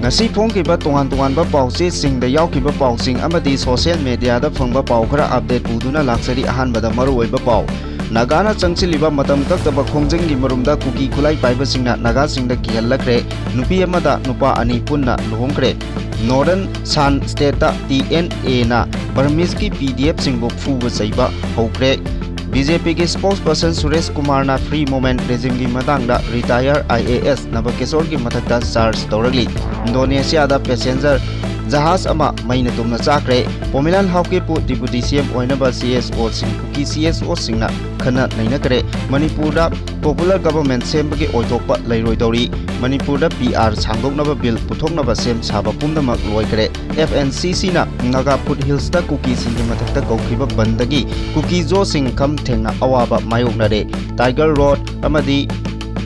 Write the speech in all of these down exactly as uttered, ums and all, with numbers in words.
ꯉꯁꯤ ꯐꯣꯡꯈꯤꯕ ꯇꯣꯉꯥꯟ ꯇꯣꯉꯥꯟꯕ ꯄꯥꯎꯆꯦꯁꯤꯡꯗ ꯌꯥꯎꯈꯤꯕ ꯄꯥꯎꯁꯤꯡ ꯑꯃꯗꯤ ꯁꯣꯁꯤꯌꯦꯜ ꯃꯦꯗꯤꯌꯥꯗ ꯐꯪꯕ ꯄꯥꯎ ꯈꯔ ꯑꯞꯗꯦꯠ ꯄꯨꯗꯨꯅ ꯂꯥꯛꯆꯔꯤ꯫ ꯑꯍꯥꯟꯕꯗ ꯃꯔꯨꯑꯣꯏꯕ ꯄꯥꯎ꯫ ꯅꯥꯒꯥꯅ ꯆꯪꯁꯤꯜꯂꯤꯕ ꯃꯇꯝ ꯀꯛꯇꯕ ꯈꯣꯡꯖꯪꯒꯤ ꯃꯔꯨꯝꯗ ꯀꯨꯀꯤ ꯈꯨꯠꯂꯥꯏ ꯄꯥꯏꯕꯁꯤꯡꯅ ꯅꯥꯒꯥꯁꯤꯡꯗ ꯀꯤꯍꯜꯂꯛꯈ꯭ꯔꯦ꯫ ꯅꯨꯄꯤ ꯑꯃꯗ ꯅꯨꯄꯥ ꯑꯅꯤ ꯄꯨꯟꯅ ꯂꯨꯍꯣꯡꯈ꯭ꯔꯦ꯫ ꯅꯣꯔꯗꯔꯟ ꯁꯥꯟ ꯁ꯭ꯇꯦꯠꯇ ꯇꯤ ꯑꯦꯟ ꯑꯦꯅ ꯕꯔꯃꯤꯁꯀꯤ ꯄꯤ ꯗꯤ ꯑꯦꯐꯁꯤꯡꯕꯨ ꯐꯨꯕ ꯆꯩꯕ ꯍꯧꯈ꯭ꯔꯦ꯫ ꯕꯤ ꯖꯦ ꯄꯤꯒꯤ ꯁ꯭ꯄꯣꯛꯁ ꯄꯔꯁꯟ ꯁꯨꯔꯦꯁ ꯀꯨꯃꯥꯔꯅ ꯐ꯭ꯔꯤ ꯃꯨꯚꯃꯦꯟꯠ ꯔꯦꯖꯤꯝꯒꯤ ꯃꯇꯥꯡꯗ ꯔꯤꯇꯥꯌꯔ ꯑꯥꯏ ꯑꯦ ꯑꯦꯁ ꯅꯕꯀꯤꯁꯣꯔꯒꯤ ꯃꯊꯛꯇ ꯆꯥꯔꯖ ꯇꯧꯔꯛꯂꯤ꯫ ꯏꯟꯗꯣꯅꯦꯁꯤꯌꯥꯗ ꯄꯦꯁꯦꯟꯖꯔ ꯖꯍꯥꯖ ꯑꯃ ꯃꯩꯅ ꯇꯨꯝꯅ ꯆꯥꯛꯈ꯭ꯔꯦ꯫ ꯄꯣꯃꯤꯂꯥꯟ ꯍꯥꯎꯀꯤꯞꯄꯨ ꯗꯤꯄꯨꯇꯤ ꯁꯤ ꯑꯦꯝ ꯑꯣꯏꯅꯕ ꯁꯤ ꯑꯦꯁ ꯑꯣꯁꯤꯡ, ꯀꯨꯀꯤ ꯁꯤ ꯑꯦꯁ ꯑꯣꯁꯤꯡꯅ ꯈꯟꯅ ꯅꯩꯅꯈ꯭ꯔꯦ꯫ ꯃꯅꯤꯄꯨꯔꯗ ꯄꯣꯄꯨꯂꯔ ꯒꯚꯔꯟꯃꯦꯟꯠ ꯁꯦꯝꯕꯒꯤ ꯑꯣꯏꯊꯣꯛꯄ ꯂꯩꯔꯣꯏꯗꯧꯔꯤ꯫ ꯃꯅꯤꯄꯨꯔꯗ ꯄꯤ ꯑꯥꯔ ꯁꯥꯡꯗꯣꯛꯅꯕ ꯕꯤꯜ ꯄꯨꯊꯣꯛꯅꯕ ꯁꯦꯝ ꯁꯥꯕ ꯄꯨꯝꯅꯃꯛ ꯂꯣꯏꯈ꯭ꯔꯦ꯫ ꯑꯦꯐ ꯑꯦꯟ ꯁꯤ ꯁꯤꯅ ꯅꯥꯒꯥ ꯐꯨꯠ ꯍꯤꯜꯁꯇ ꯀꯨꯀꯤꯁꯤꯡꯒꯤ ꯃꯊꯛꯇ ꯀꯧꯈꯤꯕ ꯕꯟꯗꯒꯤ ꯀꯨꯀꯤ ꯖꯣꯁꯤꯡ ꯈꯝ ꯊꯦꯡꯅ ꯑꯋꯥꯕ ꯃꯥꯌꯣꯛꯅꯔꯦ꯫ ꯇꯥꯏꯒꯔ ꯔꯣꯗ ꯑꯃꯗꯤ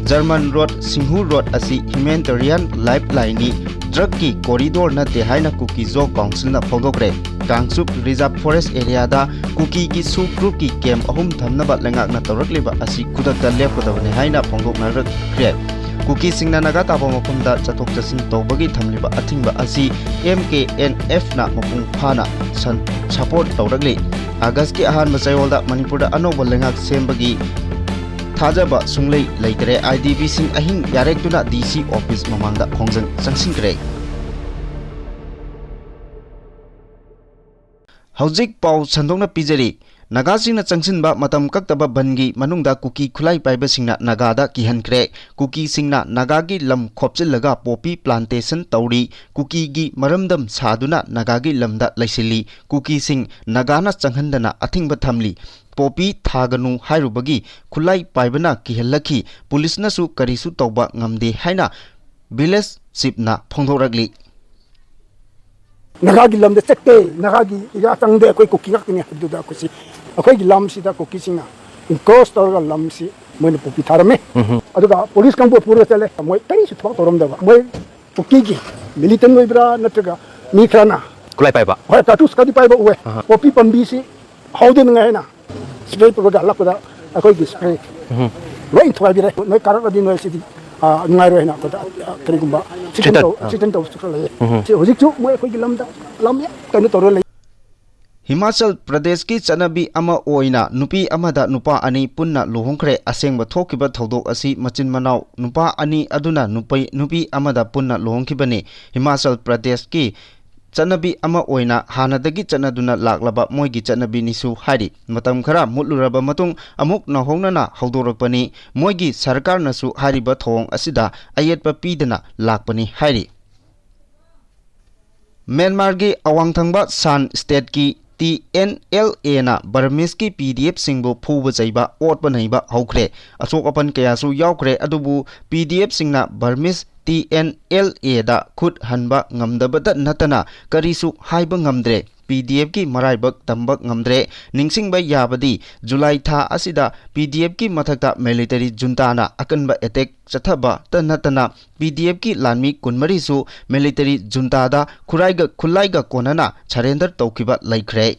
ꯖꯔꯃꯟ ꯔꯣꯗ, ꯁꯤꯡꯍꯨ ꯔꯣꯗ ꯑꯁꯤ ꯍ꯭ꯌꯨꯃꯦꯅꯤꯇꯦꯔꯤꯌꯥꯟ ꯂꯥꯏꯐꯂꯥꯏꯟꯅꯤ, ꯗ꯭ꯔꯒꯀꯤ ꯀꯣꯔꯤꯗꯣꯔ ꯅꯠꯇꯦ ꯍꯥꯏꯅ ꯀꯨꯀꯤ ꯖꯣ ꯀꯥꯎꯟꯁꯤꯜꯅ ꯐꯣꯡꯗꯣꯛꯈ꯭ꯔꯦ꯫ ꯀꯥꯡꯆꯨꯞ ꯔꯤꯖꯥꯔꯚ ꯐꯣꯔꯦꯁ꯭ꯠ ꯑꯦꯔꯤꯌꯥꯗ ꯀꯨꯀꯤꯒꯤ ꯁꯨ ꯒ꯭ꯔꯨꯞꯀꯤ ꯀꯦꯝꯞ ꯑꯍꯨꯝ ꯊꯝꯅꯕ ꯂꯩꯉꯥꯛꯅ ꯇꯧꯔꯛꯂꯤꯕ ꯑꯁꯤ ꯈꯨꯗꯛꯇ ꯂꯦꯞꯀꯗꯕꯅꯤ ꯍꯥꯏꯅ ꯐꯣꯡꯗꯣꯛꯅꯔꯛꯈ꯭ꯔꯦ꯫ ꯀꯨꯀꯤꯁꯤꯡꯅ ꯅꯥꯒꯥ ꯇꯥꯕ ꯃꯐꯝꯗ ꯆꯠꯊꯣꯛ ꯆꯠꯁꯤꯟ ꯇꯧꯕꯒꯤ ꯊꯝꯂꯤꯕ ꯑꯊꯤꯡꯕ ꯑꯁꯤ ꯑꯦꯝ ꯀꯦ ꯑꯦꯟ ꯑꯦꯐꯅ ꯃꯄꯨꯡ ꯐꯥꯅ ꯁꯟ-, ꯁꯄꯣꯔꯠ ꯇꯧꯔꯛꯂꯤ꯫ ꯑꯥꯒꯁꯀꯤ ꯑꯍꯥꯟꯕ ꯆꯌꯣꯜꯗ ꯃꯅꯤꯄꯨꯔꯗ ꯑꯅꯧꯕ ꯂꯩꯉꯥꯛ ꯁꯦꯝꯕꯒꯤ ꯊꯥꯖꯕ ꯁꯨꯡꯂꯩ ꯂꯩꯇꯔꯦ꯫ ꯑꯥꯏ ꯗꯤ ꯕꯤꯁꯤꯡ ꯑꯍꯤꯡ ꯌꯥꯔꯦꯛꯇꯨꯅ ꯗꯤ ꯁꯤ ꯑꯣꯐꯤꯁ ꯃꯃꯥꯡꯗ ꯈꯣꯡꯖꯪ ꯆꯪꯁꯤꯟꯈ꯭ꯔꯦ꯫ ꯍꯧꯖꯤꯛ ꯄꯥꯎ ꯁꯟꯗꯣꯛꯅ ꯄꯤꯖꯔꯤ꯫ ꯅꯥꯒꯥꯁꯤꯡꯅ ꯆꯪꯁꯤꯟꯕ ꯃꯇꯝ ꯀꯛꯇꯕ ꯕꯟꯒꯤ ꯃꯅꯨꯡꯗ ꯀꯨꯀꯤ ꯈꯨꯠꯂꯥꯏ ꯄꯥꯏꯕꯁꯤꯡꯅ ꯅꯥꯒꯥꯗ ꯀꯤꯍꯟꯈ꯭ꯔꯦ꯫ ꯀꯨꯀꯤꯁꯤꯡꯅ ꯅꯥꯒꯥꯒꯤ ꯂꯝ ꯈꯣꯞꯆꯤꯜꯂꯒ ꯄꯣꯄꯤ ꯄ꯭ꯂꯥꯟꯇꯦꯁꯟ ꯇꯧꯔꯤ꯫ ꯀꯨꯀꯤꯒꯤ ꯃꯔꯝꯗꯝ ꯁꯥꯗꯨꯅ ꯅꯥꯒꯥꯒꯤ ꯂꯝꯗ ꯂꯩꯁꯤꯜꯂꯤ꯫ ꯀꯨꯀꯤꯁꯤꯡ ꯅꯥꯒꯥꯅ ꯆꯪꯍꯟꯗꯅ ꯑꯊꯤꯡꯕ ꯊꯝꯂꯤ꯫ ꯄꯣꯄꯤ ꯊꯥꯒꯅꯨ ꯍꯥꯏꯔꯨꯕꯒꯤ ꯈꯨꯠꯂꯥꯏ ꯄꯥꯏꯕꯅ ꯀꯤꯍꯜꯂꯛꯈꯤ꯫ ꯄꯨꯂꯤꯁꯅꯁꯨ ꯀꯔꯤꯁꯨ ꯇꯧꯕ ꯉꯝꯗꯦ ꯍꯥꯏꯅ ꯚꯤꯂꯦꯖ ꯆꯤꯞꯅ ꯐꯣꯡꯗꯣꯔꯛꯂꯤ꯫ ꯅꯥꯒꯥꯒꯤ ꯂꯝꯗ ꯆꯠꯇꯦ, ꯅꯥꯒꯥꯒꯤ ꯑꯦꯔꯤꯌꯥ ꯆꯪꯗꯦ, ꯑꯩꯈꯣꯏ ꯀꯨꯀꯤ ꯉꯥꯛꯇꯅꯤ ꯍꯥꯏꯕꯗꯨꯗ ꯑꯩꯈꯣꯏꯁꯤ, ꯑꯩꯈꯣꯏꯒꯤ ꯂꯝꯁꯤꯗ ꯀꯨꯀꯤꯁꯤꯡꯅ ꯏꯟꯀ꯭ꯔꯣꯁ ꯇꯧꯔꯒ ꯂꯝꯁꯤ ꯃꯣꯏꯅ ꯄꯣꯄꯤ ꯊꯥꯔꯝꯃꯦ꯫ ꯎꯝꯍꯨꯝ꯫ ꯑꯗꯨꯒ ꯄꯨꯂꯤꯁ ꯀꯥꯡꯕꯨ ꯄꯨꯔꯒ ꯆꯠꯂꯦ꯫ ꯃꯣꯏ ꯀꯔꯤꯁꯨ ꯊꯕꯛ ꯇꯧꯔꯝꯗꯕ꯫ ꯃꯣꯏ ꯀꯨꯀꯤꯒꯤ ꯃꯤꯂꯤꯇꯦꯟ ꯑꯣꯏꯕ꯭ꯔꯥ ꯅꯠꯇ꯭ꯔꯒ ꯃꯤ ꯈꯔꯅ ꯈꯨꯠꯂꯥꯏ ꯄꯥꯏꯕ? ꯍꯣꯏ, ꯀꯥꯔꯇꯨꯁ ꯈꯔꯗꯤ ꯄꯥꯏꯕ ꯎꯑꯦ꯫ ꯑꯍ꯫ ꯄꯣꯄꯤ ꯄꯥꯝꯕꯤꯁꯤ ꯍꯧꯗꯅꯉꯥꯏ ꯍꯥꯏꯅ ꯁ꯭ꯄ꯭ꯔꯦ ꯄꯨꯔꯒ ꯍꯜꯂꯛꯄꯗ ꯑꯩꯈꯣꯏꯒꯤ ꯁ꯭ꯄ꯭ꯔꯦ ꯎꯝꯍꯨꯝ꯫ ꯂꯣꯏ ꯊꯨꯒꯥꯏꯕꯤꯔꯦ꯫ ꯅꯣꯏ ꯀꯥꯔꯛꯂꯗꯤ ꯅꯣꯏ ꯁꯤꯗꯤ ꯑ, ꯅꯨꯡꯉꯥꯏꯔꯣꯏ ꯍꯥꯏꯅ ꯑꯩꯈꯣꯏꯗ, ꯑ, ꯀꯔꯤꯒꯨꯝꯕ threaten ꯇꯧ-, ꯑ꯫ Threaten ꯇꯧꯕꯁꯨ ꯈꯔ ꯂꯩꯌꯦ꯫ ꯎꯝ꯫ ꯁꯤ ꯍꯧꯖꯤꯛꯁꯨ ꯃꯣꯏ ꯑꯩꯈꯣꯏꯒꯤ ꯂꯝꯗ ꯂꯝ ꯌꯥꯝ ꯀꯩꯅꯣ ꯇꯧꯔ ꯂꯩ꯫ ꯍꯤꯃꯥꯆꯜ ꯄ꯭ꯔꯗꯦꯁꯀꯤ ꯆꯠꯅꯕꯤ ꯑꯃ ꯑꯣꯏꯅ ꯅꯨꯄꯤ ꯑꯃꯗ ꯅꯨꯄꯥ ꯑꯅꯤ ꯄꯨꯟꯅ ꯂꯨꯍꯣꯡꯈ꯭ꯔꯦ꯫ ꯑꯁꯦꯡꯕ ꯊꯣꯛꯈꯤꯕ ꯊꯧꯗꯣꯛ ꯑꯁꯤ ꯃꯆꯤꯟ ꯃꯅꯥꯎ ꯅꯨꯄꯥ ꯑꯅꯤ ꯑꯗꯨꯅ ꯅꯨꯄꯤ, ꯅꯨꯄꯤ ꯑꯃꯗ ꯄꯨꯟꯅ ꯂꯨꯍꯣꯡꯈꯤꯕꯅꯤ꯫ ꯍꯤꯃꯥꯆꯜ ꯄ꯭ꯔꯗꯦꯁꯀꯤ ꯆꯠꯅꯕꯤ ꯑꯃ ꯑꯣꯏꯅ ꯍꯥꯟꯅꯗꯒꯤ ꯆꯠꯅꯗꯨꯅ ꯂꯥꯛꯂꯕ ꯃꯣꯏꯒꯤ ꯆꯠꯅꯕꯤꯅꯤꯁꯨ ꯍꯥꯏꯔꯤ꯫ ꯃꯇꯝ ꯈꯔ ꯃꯨꯠꯂꯨꯔꯕ ꯃꯇꯨꯡ ꯑꯃꯨꯛ ꯅꯧꯍꯧꯅꯅ ꯍꯧꯗꯣꯔꯛꯄꯅꯤ꯫ ꯃꯣꯏꯒꯤ ꯁꯔꯀꯥꯔꯅꯁꯨ ꯍꯥꯏꯔꯤꯕ ꯊꯧꯑꯣꯡ ꯑꯁꯤꯗ ꯑꯌꯦꯠꯄ ꯄꯤꯗꯅ ꯂꯥꯛꯄꯅꯤ ꯍꯥꯏꯔꯤ꯫ ꯃ꯭ꯌꯥꯟꯃꯥꯔꯒꯤ ꯑꯋꯥꯡ ꯊꯪꯕ ꯁꯥꯟ ꯁ꯭ꯇꯦꯠꯀꯤ ꯇꯤ ꯑꯦꯟ ꯑꯦꯜ ꯑꯦꯅ ꯕꯔꯃꯤꯁꯀꯤ ꯄꯤ ꯗꯤ ꯑꯦꯐꯁꯤꯡꯕꯨ ꯐꯨꯕ ꯆꯩꯕ, ꯑꯣꯠꯄ ꯅꯩꯕ ꯍꯧꯈ꯭ꯔꯦ꯫ ꯑꯁꯣꯛ ꯑꯄꯟ ꯀꯌꯥꯁꯨ ꯌꯥꯎꯈ꯭ꯔꯦ, ꯑꯗꯨꯕꯨ ꯄꯤ ꯗꯤ ꯑꯦꯐꯁꯤꯡꯅ ꯕꯔꯃꯤꯁ ꯇꯤ ꯑꯦꯟ ꯑꯦꯜ ꯑꯦꯗ ꯈꯨꯠ ꯍꯟꯕ ꯉꯝꯗꯕꯇ ꯅꯠꯇꯅ ꯀꯔꯤꯁꯨ ꯍꯥꯏꯕ ꯉꯝꯗ꯭ꯔꯦ꯫ ꯄꯤ ꯗꯤ ꯑꯦꯐꯀꯤ ꯃꯔꯥꯏꯕꯛ ꯇꯝꯕ ꯉꯝꯗ꯭ꯔꯦ꯫ ꯅꯤꯡꯁꯤꯡꯕ ꯌꯥꯕꯗꯤ, ꯖꯨꯂꯥꯏ ꯊꯥ ꯑꯁꯤꯗ ꯄꯤ ꯗꯤ ꯑꯦꯐꯀꯤ ꯃꯊꯛꯇ ꯃꯤꯂꯤꯇꯔꯤ ꯖꯨꯟꯇꯥꯅ ꯑꯀꯟꯕ ꯑꯦꯇꯦꯛ ꯆꯠꯊꯕꯇ ꯅꯠꯇꯅ ꯄꯤ ꯗꯤ ꯑꯦꯐꯀꯤ ꯂꯥꯟꯃꯤ ꯀꯨꯟꯃꯔꯤꯁꯨ ꯃꯤꯂꯤꯇꯔꯤ ꯖꯨꯟꯇꯥꯗ ꯈꯨꯔꯥꯏꯒ, ꯈꯨꯠꯂꯥꯏꯒ ꯀꯣꯟꯅꯅ ꯁꯔꯦꯟꯗꯔ ꯇꯧꯈꯤꯕ ꯂꯩꯈ꯭ꯔꯦ꯫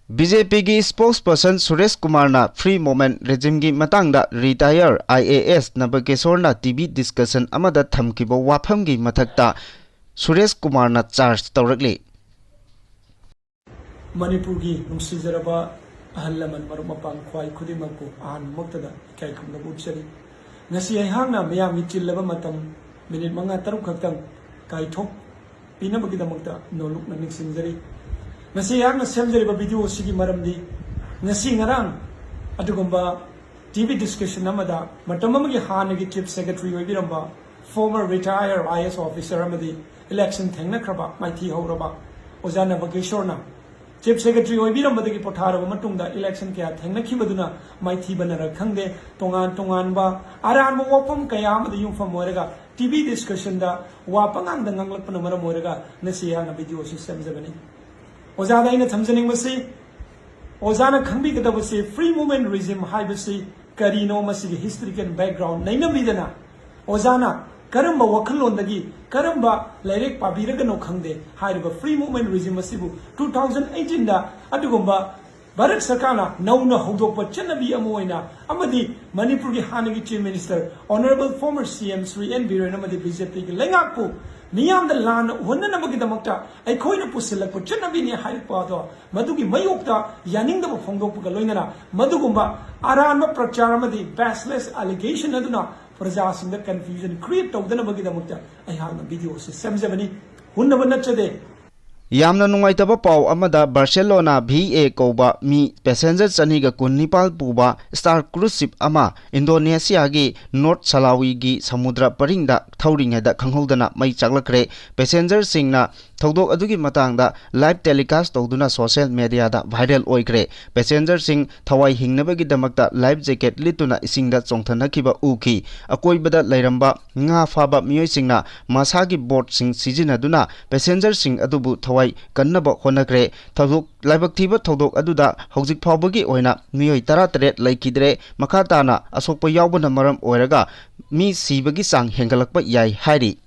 ꯕꯤ ꯖꯦ ꯄꯤꯒꯤ spokesperson ꯁꯨꯔꯦꯁ ꯀꯨꯃꯥꯔꯅ free movement regimeꯒꯤ ꯃꯇꯥꯡꯗ retired I A S ꯅꯕꯀꯦꯁꯣꯔꯅ T V discussion ꯑꯃꯗ ꯊꯝꯈꯤꯕ ꯋꯥꯐꯝꯒꯤ ꯃꯊꯛꯇ ꯁꯨꯔꯦꯁ ꯀꯨꯃꯥꯔꯅ charge ꯇꯧꯔꯛꯂꯤ꯫ ꯃꯅꯤꯄꯨꯔꯒꯤ ꯅꯨꯡꯁꯤꯖꯔꯕ ꯑꯍꯜ ꯂꯃꯟ, ꯃꯔꯨꯞ ꯃꯄꯥꯡ, ꯈ꯭ꯋꯥꯏ ꯈꯨꯗꯤꯡꯃꯛꯄꯨ ꯑꯍꯥꯟꯕꯃꯛꯇꯗ ꯏꯀꯥꯏ ꯈꯨꯝꯅꯕ ꯎꯠꯆꯔꯤ꯫ ꯉꯁꯤ ꯑꯩꯍꯥꯛꯅ ꯃꯤꯌꯥꯝꯒꯤ ꯆꯤꯜꯂꯕ ꯃꯇꯝ, ꯃꯤꯅꯤꯠ ꯃꯉꯥ ꯇꯔꯨꯛ ꯈꯛꯇꯪ ꯀꯥꯏꯊꯣꯛ ꯄꯤꯅꯕꯒꯤꯗꯃꯛꯇ ꯅꯣꯂꯨꯛꯅ ꯅꯤꯡꯁꯤꯡꯖꯔꯤ꯫ ꯉꯁꯤ ꯑꯩꯍꯥꯛꯅ ꯁꯦꯝꯖꯔꯤꯕ video ꯑꯁꯤꯒꯤ ꯃꯔꯝꯗꯤ, ꯉꯁꯤ ꯉꯔꯥꯡ ꯑꯗꯨꯒꯨꯝꯕ T V discussion ꯑꯃꯗ ꯃꯇꯝ ꯑꯃꯒꯤ ꯍꯥꯟꯅꯒꯤ Chief Secretary ꯑꯣꯏꯕꯤꯔꯝꯕ former retired I A S officer ꯑꯃꯗꯤ election ꯊꯦꯡꯅꯈ꯭ꯔꯕ, ꯃꯥꯏꯊꯤ ꯍꯧꯔꯕ ꯑꯣꯖꯥ ꯅꯕꯀꯦꯁꯣꯔꯅ Chief Secretary ꯑꯣꯏꯕꯤꯔꯝꯕꯗꯒꯤ ꯄꯣꯊꯥꯔꯕ ꯃꯇꯨꯡꯗ election ꯀꯌꯥ ꯊꯦꯡꯅꯈꯤꯕꯗꯨꯅ ꯃꯥꯏꯊꯤꯕꯅꯔ ꯈꯪꯗꯦ, ꯇꯣꯉꯥꯟ ꯇꯣꯉꯥꯟꯕ ꯑꯔꯥꯟꯕ ꯋꯥꯐꯝ ꯀꯌꯥ ꯑꯃꯗ ꯌꯨꯝꯐꯝ ꯑꯣꯏꯔꯒ T V discussionꯗ ꯋꯥ ꯄꯉꯥꯡꯗ ꯉꯥꯡꯂꯛꯄꯅ ꯃꯔꯝ ꯑꯣꯏꯔꯒ ꯉꯁꯤ ꯑꯩꯍꯥꯛꯅ video ꯑꯁꯤ ꯁꯦꯝꯖꯕꯅꯤ꯫ ꯑꯣꯖꯥꯗ ꯑꯩꯅ ꯊꯝꯖꯅꯤꯡꯕꯁꯤ, ꯑꯣꯖꯥꯅ ꯈꯪꯕꯤꯒꯗꯕꯁꯤ free movement regime ꯍꯥꯏꯕꯁꯤ ꯀꯔꯤꯅꯣ, ꯃꯁꯤꯒꯤ historical background ꯅꯩꯅꯕꯤꯗꯅ, ꯑꯣꯖꯥꯅ ꯀꯔꯝꯕ ꯋꯥꯈꯜꯂꯣꯟꯗꯒꯤ, ꯀꯔꯝꯕ ꯂꯥꯏꯔꯤꯛ ꯄꯥꯕꯤꯔꯒꯅꯣ ꯈꯪꯗꯦ, ꯍꯥꯏꯔꯤꯕ free movement regime ꯑꯁꯤꯕꯨ two thousand eighteen ꯗ ꯑꯗꯨꯒꯨꯝꯕ ꯚꯥꯔꯠ ꯁꯔꯀꯥꯔꯅ ꯅꯧꯅ ꯍꯧꯗꯣꯛꯄ ꯆꯠꯅꯕꯤ ꯑꯃ ꯑꯣꯏꯅ, ꯑꯃꯗꯤ ꯃꯅꯤꯄꯨꯔꯒꯤ ꯍꯥꯟꯅꯒꯤ Chief Minister, Honourable former C M Shri N Biren ꯑꯃꯗꯤ B J P ꯒꯤ ꯂꯩꯉꯥꯛꯄꯨ ꯃꯤꯌꯥꯝꯗ ꯂꯥꯟꯅ ꯎꯍꯟꯅꯅꯕꯒꯤꯗꯃꯛꯇ ꯑꯩꯈꯣꯏꯅ ꯄꯨꯁꯤꯜꯂꯛꯄ ꯆꯠꯅꯕꯤꯅꯤ ꯍꯥꯏꯔꯛꯄ ꯑꯗꯣ, ꯃꯗꯨꯒꯤ ꯃꯥꯌꯣꯛꯇ ꯌꯥꯅꯤꯡꯗꯕ ꯐꯣꯡꯗꯣꯛꯄꯒ ꯂꯣꯏꯅꯅ ꯃꯗꯨꯒꯨꯝꯕ ꯑꯔꯥꯟꯕ ꯄ꯭ꯔꯆꯥꯔ ꯑꯃꯗꯤ baseless allegation ꯑꯗꯨꯅ ꯄ꯭ꯔꯖꯥꯁꯤꯡꯗ confusion create ꯇꯧꯗꯅꯕꯒꯤꯗꯃꯛꯇ ꯑꯩꯍꯥꯛꯅ video ꯑꯁꯤ ꯁꯦꯝꯖꯕꯅꯤ꯫ ꯍꯨꯟꯅꯕ ꯅꯠꯆꯗꯦ꯫ ꯌꯥꯝꯅ ꯅꯨꯡꯉꯥꯏꯇꯕ ꯄꯥꯎ ꯑꯃꯗ, ꯕꯥꯔꯁꯦꯂꯣꯅꯥ V A ꯀꯧꯕ ꯃꯤ passenger ꯆꯅꯤꯒ ꯀꯨꯟꯅꯤꯄꯥꯜ ꯄꯨꯕ Star Cruise ship ꯑꯃ ꯏꯟꯗꯣꯅꯦꯁꯤꯌꯥꯒꯤ ꯅꯣꯔꯠ ꯁꯂꯥꯋꯤꯒꯤ ꯁꯃꯨꯗ꯭ꯔ ꯄꯔꯤꯡꯗ ꯊꯧꯔꯤꯉꯩꯗ ꯈꯪꯍꯧꯗꯅ ꯃꯩ ꯆꯥꯛꯂꯛꯈ꯭ꯔꯦ꯫ Passengerꯁꯤꯡꯅ ꯊꯧꯗꯣꯛ ꯑꯗꯨꯒꯤ ꯃꯇꯥꯡꯗ live telecast ꯇꯧꯗꯨꯅ social mediaꯗ viral ꯑꯣꯏꯈ꯭ꯔꯦ꯫ Passengerꯁꯤꯡ ꯊꯋꯥꯏ ꯍꯤꯡꯅꯕꯒꯤꯗꯃꯛꯇ life jacket ꯂꯤꯠꯇꯨꯅ ꯏꯁꯤꯡꯗ ꯆꯣꯡꯊꯅꯈꯤꯕ ꯎꯈꯤ꯫ ꯑꯀꯣꯏꯕꯗ ꯂꯩꯔꯝꯕ ꯉꯥ ꯐꯥꯕ ꯃꯤꯑꯣꯏꯁꯤꯡꯅ ꯃꯁꯥꯒꯤ boatꯁꯤꯡ ꯁꯤꯖꯤꯟꯅꯗꯨꯅ passengerꯁꯤꯡ ꯑꯗꯨꯕꯨ ꯊꯋꯥꯏ ꯀꯟꯅꯕ ꯍꯣꯠꯅꯈ꯭ꯔꯦ꯫ ꯊꯧꯗꯣꯛ, ꯂꯥꯏꯕꯛ ꯊꯤꯕ ꯊꯧꯗꯣꯛ ꯑꯗꯨꯗ ꯍꯧꯖꯤꯛ ꯐꯥꯎꯕꯒꯤ ꯑꯣꯏꯅ ꯃꯤꯑꯣꯏ ꯇꯔꯥꯇꯔꯦꯠ ꯂꯩꯈꯤꯗ꯭ꯔꯦ꯫ ꯃꯈꯥ ꯇꯥꯅ ꯑꯁꯣꯛꯄ ꯌꯥꯎꯕꯅ ꯃꯔꯝ ꯑꯣꯏꯔꯒ ꯃꯤ ꯁꯤꯕꯒꯤ ꯆꯥꯡ ꯍꯦꯟꯒꯠꯂꯛꯄ ꯌꯥꯏ ꯍꯥꯏꯔꯤ꯫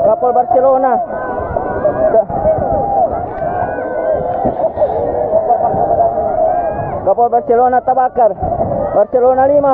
Kapal Barcelona. Kapal Barcelona terbakar. Barcelona lima.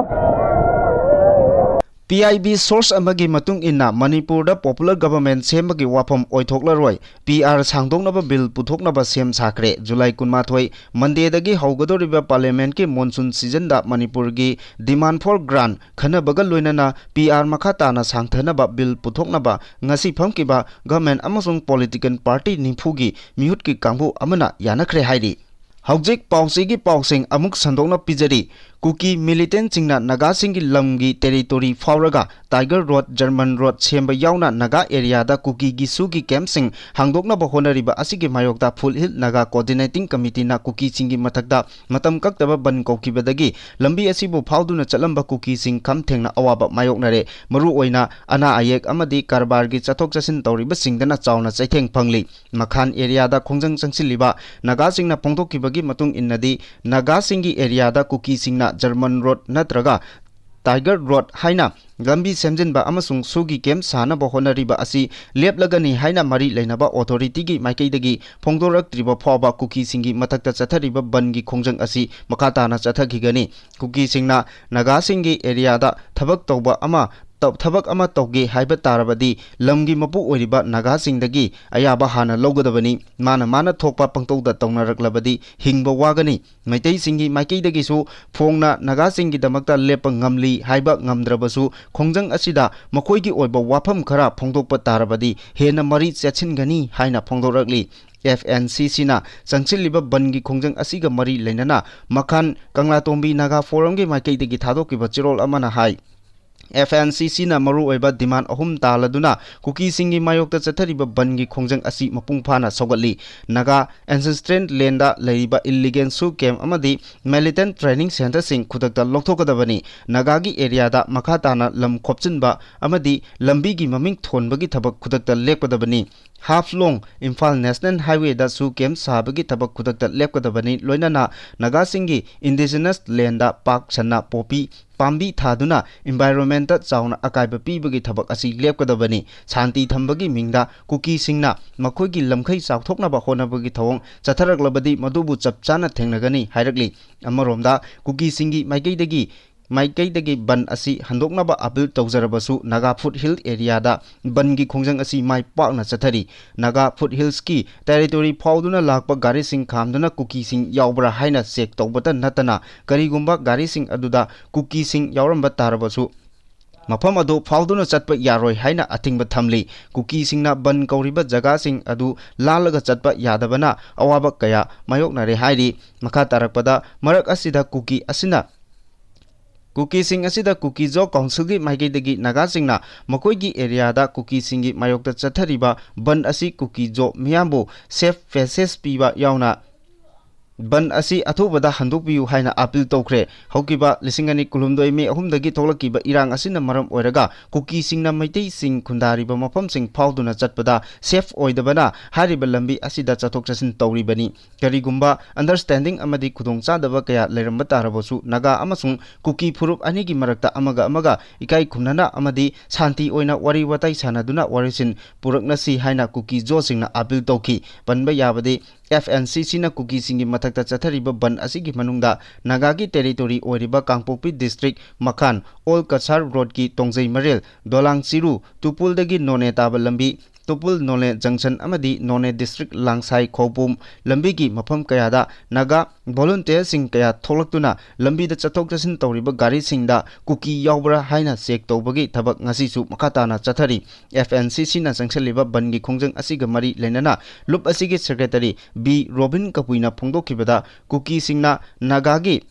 P I B source ꯑꯃꯒꯤ ꯃꯇꯨꯡ ꯏꯟꯅ, ꯃꯅꯤꯄꯨꯔꯗ popular government ꯁꯦꯝꯕꯒꯤ ꯋꯥꯐꯝ ꯑꯣꯏꯊꯣꯛꯂꯔꯣꯏ꯫ P R ꯁꯥꯡꯗꯣꯛꯅꯕ bill ꯄꯨꯊꯣꯛꯅꯕ ꯁꯦꯝ ꯁꯥꯈ꯭ꯔꯦ꯫ ꯖꯨꯂꯥꯏ ꯀꯨꯟꯃꯥꯊꯣꯏ, Mondayꯗꯒꯤ ꯍꯧꯒꯗꯧꯔꯤꯕ parliamentꯀꯤ monsoon seasonꯗ ꯃꯅꯤꯄꯨꯔꯒꯤ demand for grant ꯈꯟꯅꯕꯒ ꯂꯣꯏꯅꯅ P R ꯃꯈꯥ ꯇꯥꯅ ꯁꯥꯡꯊꯅꯕ bill ꯄꯨꯊꯣꯛꯅꯕ ꯉꯁꯤ ꯐꯝꯈꯤꯕ government ꯑꯃꯁꯨꯡ political party ꯅꯤꯐꯨꯒꯤ ꯃꯤꯍꯨꯠꯀꯤ ꯀꯥꯡꯕꯨ ꯑꯃꯅ ꯌꯥꯅꯈ꯭ꯔꯦ ꯍꯥꯏꯔꯤ꯫ ꯍꯧꯖꯤꯛ ꯄꯥꯎꯆꯦꯒꯤ ꯄꯥꯎꯁꯤꯡ ꯑꯃꯨꯛ ꯁꯟꯗꯣꯛꯅ ꯄꯤꯖꯔꯤ꯫ ꯀꯨꯀꯤ ꯃꯤꯂꯤꯇꯦꯟꯁꯤꯡꯅ ꯅꯥꯒꯥꯁꯤꯡꯒꯤ ꯂꯝꯒꯤ ꯇꯦꯔꯤꯇꯣꯔꯤ ꯐꯥꯎꯔꯒ ꯇꯥꯏꯒꯔ ꯔꯣꯗ, ꯖꯔꯃꯟ ꯔꯣꯗ ꯁꯦꯝꯕ ꯌꯥꯎꯅ ꯅꯥꯒꯥ ꯑꯦꯔꯤꯌꯥꯗ ꯀꯨꯀꯤꯒꯤ ꯁꯨꯒꯤ ꯀꯦꯝꯞꯁꯤꯡ ꯍꯥꯡꯗꯣꯛꯅꯕ ꯍꯣꯠꯅꯔꯤꯕ ꯑꯁꯤꯒꯤ ꯃꯥꯌꯣꯛꯇ ꯐꯨꯠ ꯍꯤꯜ ꯅꯥꯒꯥ ꯀꯣꯑꯣꯔꯗꯤꯅꯦꯇꯤꯡ ꯀꯃꯤꯇꯤꯅ ꯀꯨꯀꯤꯁꯤꯡꯒꯤ ꯃꯊꯛꯇ ꯃꯇꯝ ꯀꯛꯇꯕ ꯕꯟ ꯀꯧꯈꯤꯕꯗꯒꯤ ꯂꯝꯕꯤ ꯑꯁꯤꯕꯨ ꯐꯥꯎꯗꯨꯅ ꯆꯠꯂꯝꯕ ꯀꯨꯀꯤꯁꯤꯡ ꯈꯝ ꯊꯦꯡꯅ ꯑꯋꯥꯕ ꯃꯥꯌꯣꯛꯅꯔꯦ꯫ ꯃꯔꯨꯑꯣꯏꯅ ꯑꯅꯥ ꯑꯌꯦꯛ ꯑꯃꯗꯤ ꯀꯔꯕꯥꯔꯒꯤ ꯆꯠꯊꯣꯛ ꯆꯠꯁꯤꯟ ꯇꯧꯔꯤꯕꯁꯤꯡꯗꯅ ꯆꯥꯎꯅ ꯆꯩꯊꯦꯡ ꯐꯪꯂꯤ꯫ ꯃꯈꯥꯟ ꯑꯦꯔꯤꯌꯥꯗ ꯈꯣꯡꯖꯪ ꯆꯪꯁꯤꯜꯂꯤꯕ ꯅꯥꯒꯥꯁꯤꯡꯅ ꯐꯣꯡꯗꯣꯛꯈꯤꯕꯒꯤ ꯃꯇꯨꯡ ꯏꯟꯅꯗꯤ, ꯅꯥꯒꯥꯁꯤꯡꯒꯤ ꯑꯦꯔꯤꯌꯥꯗ ꯀꯨꯀꯤꯁꯤꯡꯅ ꯖꯔꯃꯟ ꯔꯣꯗ ꯅꯠꯇ꯭ꯔꯒ ꯇꯥꯏꯒꯔ ꯔꯣꯗ ꯍꯥꯏꯅ ꯂꯝꯕꯤ ꯁꯦꯝꯖꯤꯟꯕ ꯑꯃꯁꯨꯡ ꯁꯨꯒꯤ ꯀꯦꯝꯞ ꯁꯥꯅꯕ ꯍꯣꯠꯅꯔꯤꯕ ꯑꯁꯤ ꯂꯦꯞꯂꯒꯅꯤ ꯍꯥꯏꯅ ꯃꯔꯤ ꯂꯩꯅꯕ ꯑꯣꯊꯣꯔꯤꯇꯤꯒꯤ ꯃꯥꯏꯀꯩꯗꯒꯤ ꯐꯣꯡꯗꯣꯔꯛꯇ꯭ꯔꯤꯕ ꯐꯥꯎꯕ ꯀꯨꯀꯤꯁꯤꯡꯒꯤ ꯃꯊꯛꯇ ꯆꯠꯊꯔꯤꯕ ꯕꯟꯒꯤ ꯈꯣꯡꯖꯪ ꯑꯁꯤ ꯃꯈꯥ ꯇꯥꯅ ꯆꯠꯊꯈꯤꯒꯅꯤ꯫ ꯀꯨꯀꯤꯁꯤꯡꯅ ꯅꯥꯒꯥꯁꯤꯡꯒꯤ ꯑꯦꯔꯤꯌꯥꯗ ꯊꯕꯛ ꯇꯧꯕ ꯑꯃ ꯇꯧ-, ꯊꯕꯛ ꯑꯃ ꯇꯧꯒꯦ ꯍꯥꯏꯕ ꯇꯥꯔꯕꯗꯤ ꯂꯝꯒꯤ ꯃꯄꯨ ꯑꯣꯏꯔꯤꯕ ꯅꯥꯒꯥꯁꯤꯡꯗꯒꯤ ꯑꯌꯥꯕ ꯍꯥꯟꯅ ꯂꯧꯒꯗꯕꯅꯤ꯫ ꯃꯥꯅ ꯃꯥꯅ ꯊꯣꯛꯄ ꯄꯪꯇꯧꯗ ꯇꯧꯅꯔꯛꯂꯕꯗꯤ ꯍꯤꯡꯕ ꯋꯥꯒꯅꯤ꯫ ꯃꯩꯇꯩꯁꯤꯡꯒꯤ ꯃꯥꯏꯀꯩꯗꯒꯤꯁꯨ ꯐꯣꯡꯅ ꯅꯥꯒꯥꯁꯤꯡꯒꯤꯗꯃꯛꯇ ꯂꯦꯞꯄ ꯉꯝꯂꯤ ꯍꯥꯏꯕ ꯉꯝꯗ꯭ꯔꯕꯁꯨ, ꯈꯣꯡꯖꯪ ꯑꯁꯤꯗ ꯃꯈꯣꯏꯒꯤ ꯑꯣꯏꯕ ꯋꯥꯐꯝ ꯈꯔ ꯐꯣꯡꯗꯣꯛꯄ ꯇꯥꯔꯕꯗꯤ ꯍꯦꯟꯅ ꯃꯔꯤ ꯆꯦꯠꯁꯤꯟꯒꯅꯤ ꯍꯥꯏꯅ ꯐꯣꯡꯗꯣꯔꯛꯂꯤ꯫ ꯑꯦꯐ ꯑꯦꯟ ꯁꯤ ꯁꯤꯅ ꯆꯪꯁꯤꯜꯂꯤꯕ ꯕꯟꯒꯤ ꯈꯣꯡꯖꯪ ꯑꯁꯤꯒ ꯃꯔꯤ ꯂꯩꯅꯅ ꯃꯈꯥꯟ ꯀꯪꯂꯥꯇꯣꯝꯕꯤ ꯅꯥꯒꯥ ꯐꯣꯔꯝꯒꯤ ꯃꯥꯏꯀꯩꯗꯒꯤ ꯊꯥꯗꯣꯛꯈꯤꯕ ꯆꯦꯔꯣꯜ ꯑꯃꯅ ꯍꯥꯏ, ꯑꯦꯐ ꯑꯦꯟ ꯁꯤ ꯁꯤꯅ ꯃꯔꯨꯑꯣꯏꯕ ꯗꯤꯃꯥꯟ ꯑꯍꯨꯝ ꯇꯥꯜꯂꯗꯨꯅ ꯀꯨꯀꯤꯁꯤꯡꯒꯤ ꯃꯥꯌꯣꯛꯇ ꯆꯠꯊꯔꯤꯕ ꯕꯟꯒꯤ ꯈꯣꯡꯖꯪ ꯑꯁꯤ ꯃꯄꯨꯡ ꯐꯥꯅ ꯁꯧꯒꯠꯂꯤ꯫ ꯅꯥꯒꯥ ꯑꯦꯟꯁꯦꯁꯇ꯭ꯔꯦꯜ ꯂꯦꯟꯗ ꯂꯩꯔꯤꯕ ꯏꯜꯂꯤꯒꯦꯜ ꯁꯨ ꯀꯦꯝꯞ ꯑꯃꯗꯤ ꯃꯤꯂꯤꯇꯦꯟ ꯇ꯭ꯔꯦꯅꯤꯡ ꯁꯦꯟꯇꯔꯁꯤꯡ ꯈꯨꯗꯛꯇ ꯂꯧꯊꯣꯛꯀꯗꯕꯅꯤ꯫ ꯅꯥꯒꯥꯒꯤ ꯑꯦꯔꯤꯌꯥꯗ ꯃꯈꯥ ꯇꯥꯅ ꯂꯝ ꯈꯣꯞꯆꯤꯟꯕ ꯑꯃꯗꯤ ꯂꯝꯕꯤꯒꯤ ꯃꯃꯤꯡ ꯊꯣꯟꯕꯒꯤ ꯊꯕꯛ ꯈꯨꯗꯛꯇ ꯂꯦꯞꯀꯗꯕꯅꯤ꯫ ꯍꯥꯐꯂꯣꯡ ꯏꯝꯐꯥꯜ ꯅꯦꯁꯅꯦꯜ ꯍꯥꯏꯋꯦꯗ ꯁꯨ ꯀꯦꯝꯞ ꯁꯥꯕꯒꯤ ꯊꯕꯛ ꯈꯨꯗꯛꯇ ꯂꯦꯞꯀꯗꯕꯅꯤ꯫ ꯂꯣꯏꯅꯅ ꯅꯥꯒꯥꯁꯤꯡꯒꯤ ꯏꯟꯗꯤꯖꯤꯅꯁ ꯂꯦꯟꯗ ꯄꯥꯛ ꯁꯟꯅ ꯄꯣꯄꯤ ꯄꯥꯝꯕꯤ ꯊꯥꯗꯨꯅ ꯏꯟꯚꯥꯏꯔꯣꯟꯃꯦꯟꯇ ꯆꯥꯎꯅ ꯑꯀꯥꯏꯕ ꯄꯤꯕꯒꯤ ꯊꯕꯛ ꯑꯁꯤ ꯂꯦꯞꯀꯗꯕꯅꯤ꯫ ꯁꯥꯟꯇꯤ ꯊꯝꯕꯒꯤ ꯃꯤꯡꯗ ꯀꯨꯀꯤꯁꯤꯡꯅ ꯃꯈꯣꯏꯒꯤ ꯂꯝꯈꯩ ꯆꯥꯎꯊꯣꯛꯅꯕ ꯍꯣꯠꯅꯕꯒꯤ ꯊꯧꯑꯣꯡ ꯆꯠꯊꯔꯛꯂꯕꯗꯤ ꯃꯗꯨꯕꯨ ꯆꯞ ꯆꯥꯅ ꯊꯦꯡꯅꯒꯅꯤ ꯍꯥꯏꯔꯛꯂꯤ꯫ ꯑꯃꯔꯣꯝꯗ ꯀꯨꯀꯤꯁꯤꯡꯒꯤ ꯃꯥꯏꯀꯩꯗꯒꯤ ꯃꯥꯏꯀꯩꯗꯒꯤ ꯕꯟ ꯑꯁꯤ ꯍꯟꯗꯣꯛꯅꯕ ꯑꯄꯤꯜ ꯇꯧꯖꯔꯕꯁꯨ ꯅꯥꯒꯥ ꯐꯨꯠ ꯍꯤꯜ ꯑꯦꯔꯤꯌꯥꯗ ꯕꯟꯒꯤ ꯈꯣꯡꯖꯪ ꯑꯁꯤ ꯃꯥꯏ ꯄꯥꯛꯅ ꯆꯠꯊꯔꯤ꯫ ꯅꯥꯒꯥ ꯐꯨꯠ ꯍꯤꯜꯁꯀꯤ ꯇꯦꯔꯤꯇꯣꯔꯤ ꯐꯥꯎꯗꯨꯅ ꯂꯥꯛꯄ ꯒꯥꯔꯤꯁꯤꯡ ꯈꯥꯝꯗꯨꯅ ꯀꯨꯀꯤꯁꯤꯡ ꯌꯥꯎꯕ꯭ꯔꯥ ꯍꯥꯏꯅ ꯆꯦꯛ ꯇꯧꯕꯇ ꯅꯠꯇꯅ ꯀꯔꯤꯒꯨꯝꯕ ꯒꯥꯔꯤꯁꯤꯡ ꯑꯗꯨꯗ ꯀꯨꯀꯤꯁꯤꯡ ꯌꯥꯎꯔꯝꯕ ꯇꯥꯔꯕꯁꯨ ꯃꯐꯝ ꯑꯗꯨ ꯐꯥꯎꯗꯨꯅ ꯆꯠꯄ ꯌꯥꯔꯣꯏ ꯍꯥꯏꯅ ꯑꯊꯤꯡꯕ ꯊꯝꯂꯤ꯫ ꯀꯨꯀꯤꯁꯤꯡꯅ ꯕꯟ ꯀꯧꯔꯤꯕ ꯖꯒꯥꯁꯤꯡ ꯑꯗꯨ ꯂꯥꯜꯂꯒ ꯆꯠꯄ ꯌꯥꯗꯕꯅ ꯑꯋꯥꯕ ꯀꯌꯥ ꯃꯥꯌꯣꯛꯅꯔꯦ ꯍꯥꯏꯔꯤ꯫ ꯃꯈꯥ ꯇꯥꯔꯛꯄꯗ ꯃꯔꯛ ꯑꯁꯤꯗ ꯀꯨꯀꯤ ꯑꯁꯤꯅ ꯀꯨꯀꯤꯁꯤꯡ ꯑꯁꯤꯗ ꯀꯨꯀꯤ ꯖꯣ ꯀꯥꯎꯟꯁꯤꯜꯒꯤ ꯃꯥꯏꯀꯩꯗꯒꯤ ꯅꯥꯒꯥꯁꯤꯡꯅ ꯃꯈꯣꯏꯒꯤ ꯑꯦꯔꯤꯌꯥꯗ ꯀꯨꯀꯤꯁꯤꯡꯒꯤ ꯃꯥꯌꯣꯛꯇ ꯆꯠꯊꯔꯤꯕ ꯕꯟ ꯑꯁꯤ ꯀꯨꯀꯤ ꯖꯣ ꯃꯤꯌꯥꯝꯕꯨ ꯁꯦꯐ ꯄꯦꯁꯦꯖ ꯄꯤꯕ ꯌꯥꯎꯅ ꯕꯟ ꯑꯁꯤ ꯑꯊꯨꯕꯗ ꯍꯟꯗꯣꯛꯄꯤꯌꯨ ꯍꯥꯏꯅ ꯑꯥꯄꯤꯜ ꯇꯧꯈ꯭ꯔꯦ꯫ ꯍꯧꯈꯤꯕ ꯂꯤꯁꯤꯡ ꯑꯅꯤ ꯀꯨꯟꯍꯨꯝꯗꯣꯏ ꯃꯦ ꯑꯍꯨꯝꯗꯒꯤ ꯊꯣꯛꯂꯛꯈꯤꯕ ꯏꯔꯥꯡ ꯑꯁꯤꯅ ꯃꯔꯝ ꯑꯣꯏꯔꯒ ꯀꯨꯀꯤꯁꯤꯡꯅ ꯃꯩꯇꯩꯁꯤꯡ ꯈꯨꯟꯗꯥꯔꯤꯕ ꯃꯐꯝꯁꯤꯡ ꯐꯥꯎꯗꯨꯅ ꯆꯠꯄꯗ ꯁꯦꯐ ꯑꯣꯏꯗꯕꯅ ꯍꯥꯏꯔꯤꯕ ꯂꯝꯕꯤ ꯑꯁꯤꯗ ꯆꯠꯊꯣꯛ ꯆꯠꯁꯤꯟ ꯇꯧꯔꯤꯕꯅꯤ꯫ ꯀꯔꯤꯒꯨꯝꯕ ꯑꯟꯗꯔꯁ꯭ꯇꯦꯟꯗꯤꯡ ꯑꯃꯗꯤ ꯈꯨꯗꯣꯡꯆꯥꯗꯕ ꯀꯌꯥ ꯂꯩꯔꯝꯕ ꯇꯥꯔꯕꯁꯨ, ꯅꯥꯒꯥ ꯑꯃꯁꯨꯡ ꯀꯨꯀꯤ ꯐꯨꯔꯨꯞ ꯑꯅꯤꯒꯤ ꯃꯔꯛꯇ ꯑꯃꯒ ꯑꯃꯒ ꯏꯀꯥꯏ ꯈꯨꯝꯅꯅ ꯑꯃꯗꯤ ꯁꯥꯟꯇꯤ ꯑꯣꯏꯅ ꯋꯥꯔꯤ ꯋꯥꯇꯥꯏ ꯁꯥꯟꯅꯗꯨꯅ ꯋꯥꯔꯦꯡꯁꯤꯟ ꯄꯨꯔꯛꯅꯁꯤ ꯍꯥꯏꯅ ꯀꯨꯀꯤ ꯖꯣꯁꯤꯡꯅ ꯑꯥꯄꯤꯜ ꯇꯧꯈꯤ꯫ ꯄꯟꯕ ꯌꯥꯕꯗꯤ, ꯑꯦꯐ ꯑꯦꯟ ꯁꯤ ꯁꯤꯅ ꯀꯨꯀꯤꯁꯤꯡꯒꯤ ꯃꯊꯛꯇ ꯆꯠꯊꯔꯤꯕ ꯕꯟ ꯑꯁꯤꯒꯤ ꯃꯅꯨꯡꯗ ꯅꯥꯒꯥꯒꯤ ꯇꯦꯔꯤꯇꯣꯔꯤ ꯑꯣꯏꯔꯤꯕ ꯀꯥꯡꯄꯣꯛꯄꯤ ꯗꯤꯁꯇ꯭ꯔꯤꯛ ꯃꯈꯥꯟ ꯑꯣꯜ ꯀꯁꯥꯔ ꯔꯣꯗꯀꯤ ꯇꯣꯡꯖꯩ ꯃꯔꯤꯜ, ꯗꯣꯂꯥꯡ ꯆꯤꯔꯨ, ꯇꯨꯄꯨꯜꯗꯒꯤ ꯅꯣꯅꯦ ꯇꯥꯕ ꯂꯝꯕꯤ, ꯇꯨꯄꯨꯜ ꯅꯣꯅꯦ ꯖꯪꯁꯟ ꯑꯃꯗꯤ ꯅꯣꯅꯦ ꯗꯤꯁꯇ꯭ꯔꯤꯛ ꯂꯥꯡꯁꯥꯏ ꯈꯣꯡꯄꯨꯝ ꯂꯝꯕꯤꯒꯤ ꯃꯐꯝ ꯀꯌꯥꯗ ꯅꯥꯒꯥ ꯚꯣꯂꯨꯟꯇꯤꯌꯔꯁꯤꯡ ꯀꯌꯥ ꯊꯣꯛꯂꯛꯇꯨꯅ ꯂꯝꯕꯤꯗ ꯆꯠꯊꯣꯛ ꯆꯠꯁꯤꯟ ꯇꯧꯔꯤꯕ ꯒꯥꯔꯤꯁꯤꯡꯗ ꯀꯨꯀꯤ ꯌꯥꯎꯕ꯭ꯔꯥ ꯍꯥꯏꯅ ꯆꯦꯛ ꯇꯧꯕꯒꯤ ꯊꯕꯛ ꯉꯁꯤꯁꯨ ꯃꯈꯥ ꯇꯥꯅ ꯆꯠꯊꯔꯤ꯫ ꯑꯦꯐ ꯑꯦꯟ ꯁꯤ ꯁꯤꯅ ꯆꯪꯁꯤꯜꯂꯤꯕ ꯕꯟꯒꯤ ꯈꯣꯡꯖꯪ ꯑꯁꯤꯒ ꯃꯔꯤ ꯂꯩꯅꯅ ꯂꯨꯞ ꯑꯁꯤꯒꯤ ꯁꯦꯀ꯭ꯔꯦꯇꯔꯤ ꯕꯤ ꯔꯣꯕꯤꯟ ꯀꯄꯨꯏꯅ ꯐꯣꯡꯗꯣꯛꯈꯤꯕꯗ, ꯀꯨꯀꯤꯁꯤꯡꯅ ꯅꯥꯒꯥꯒꯤ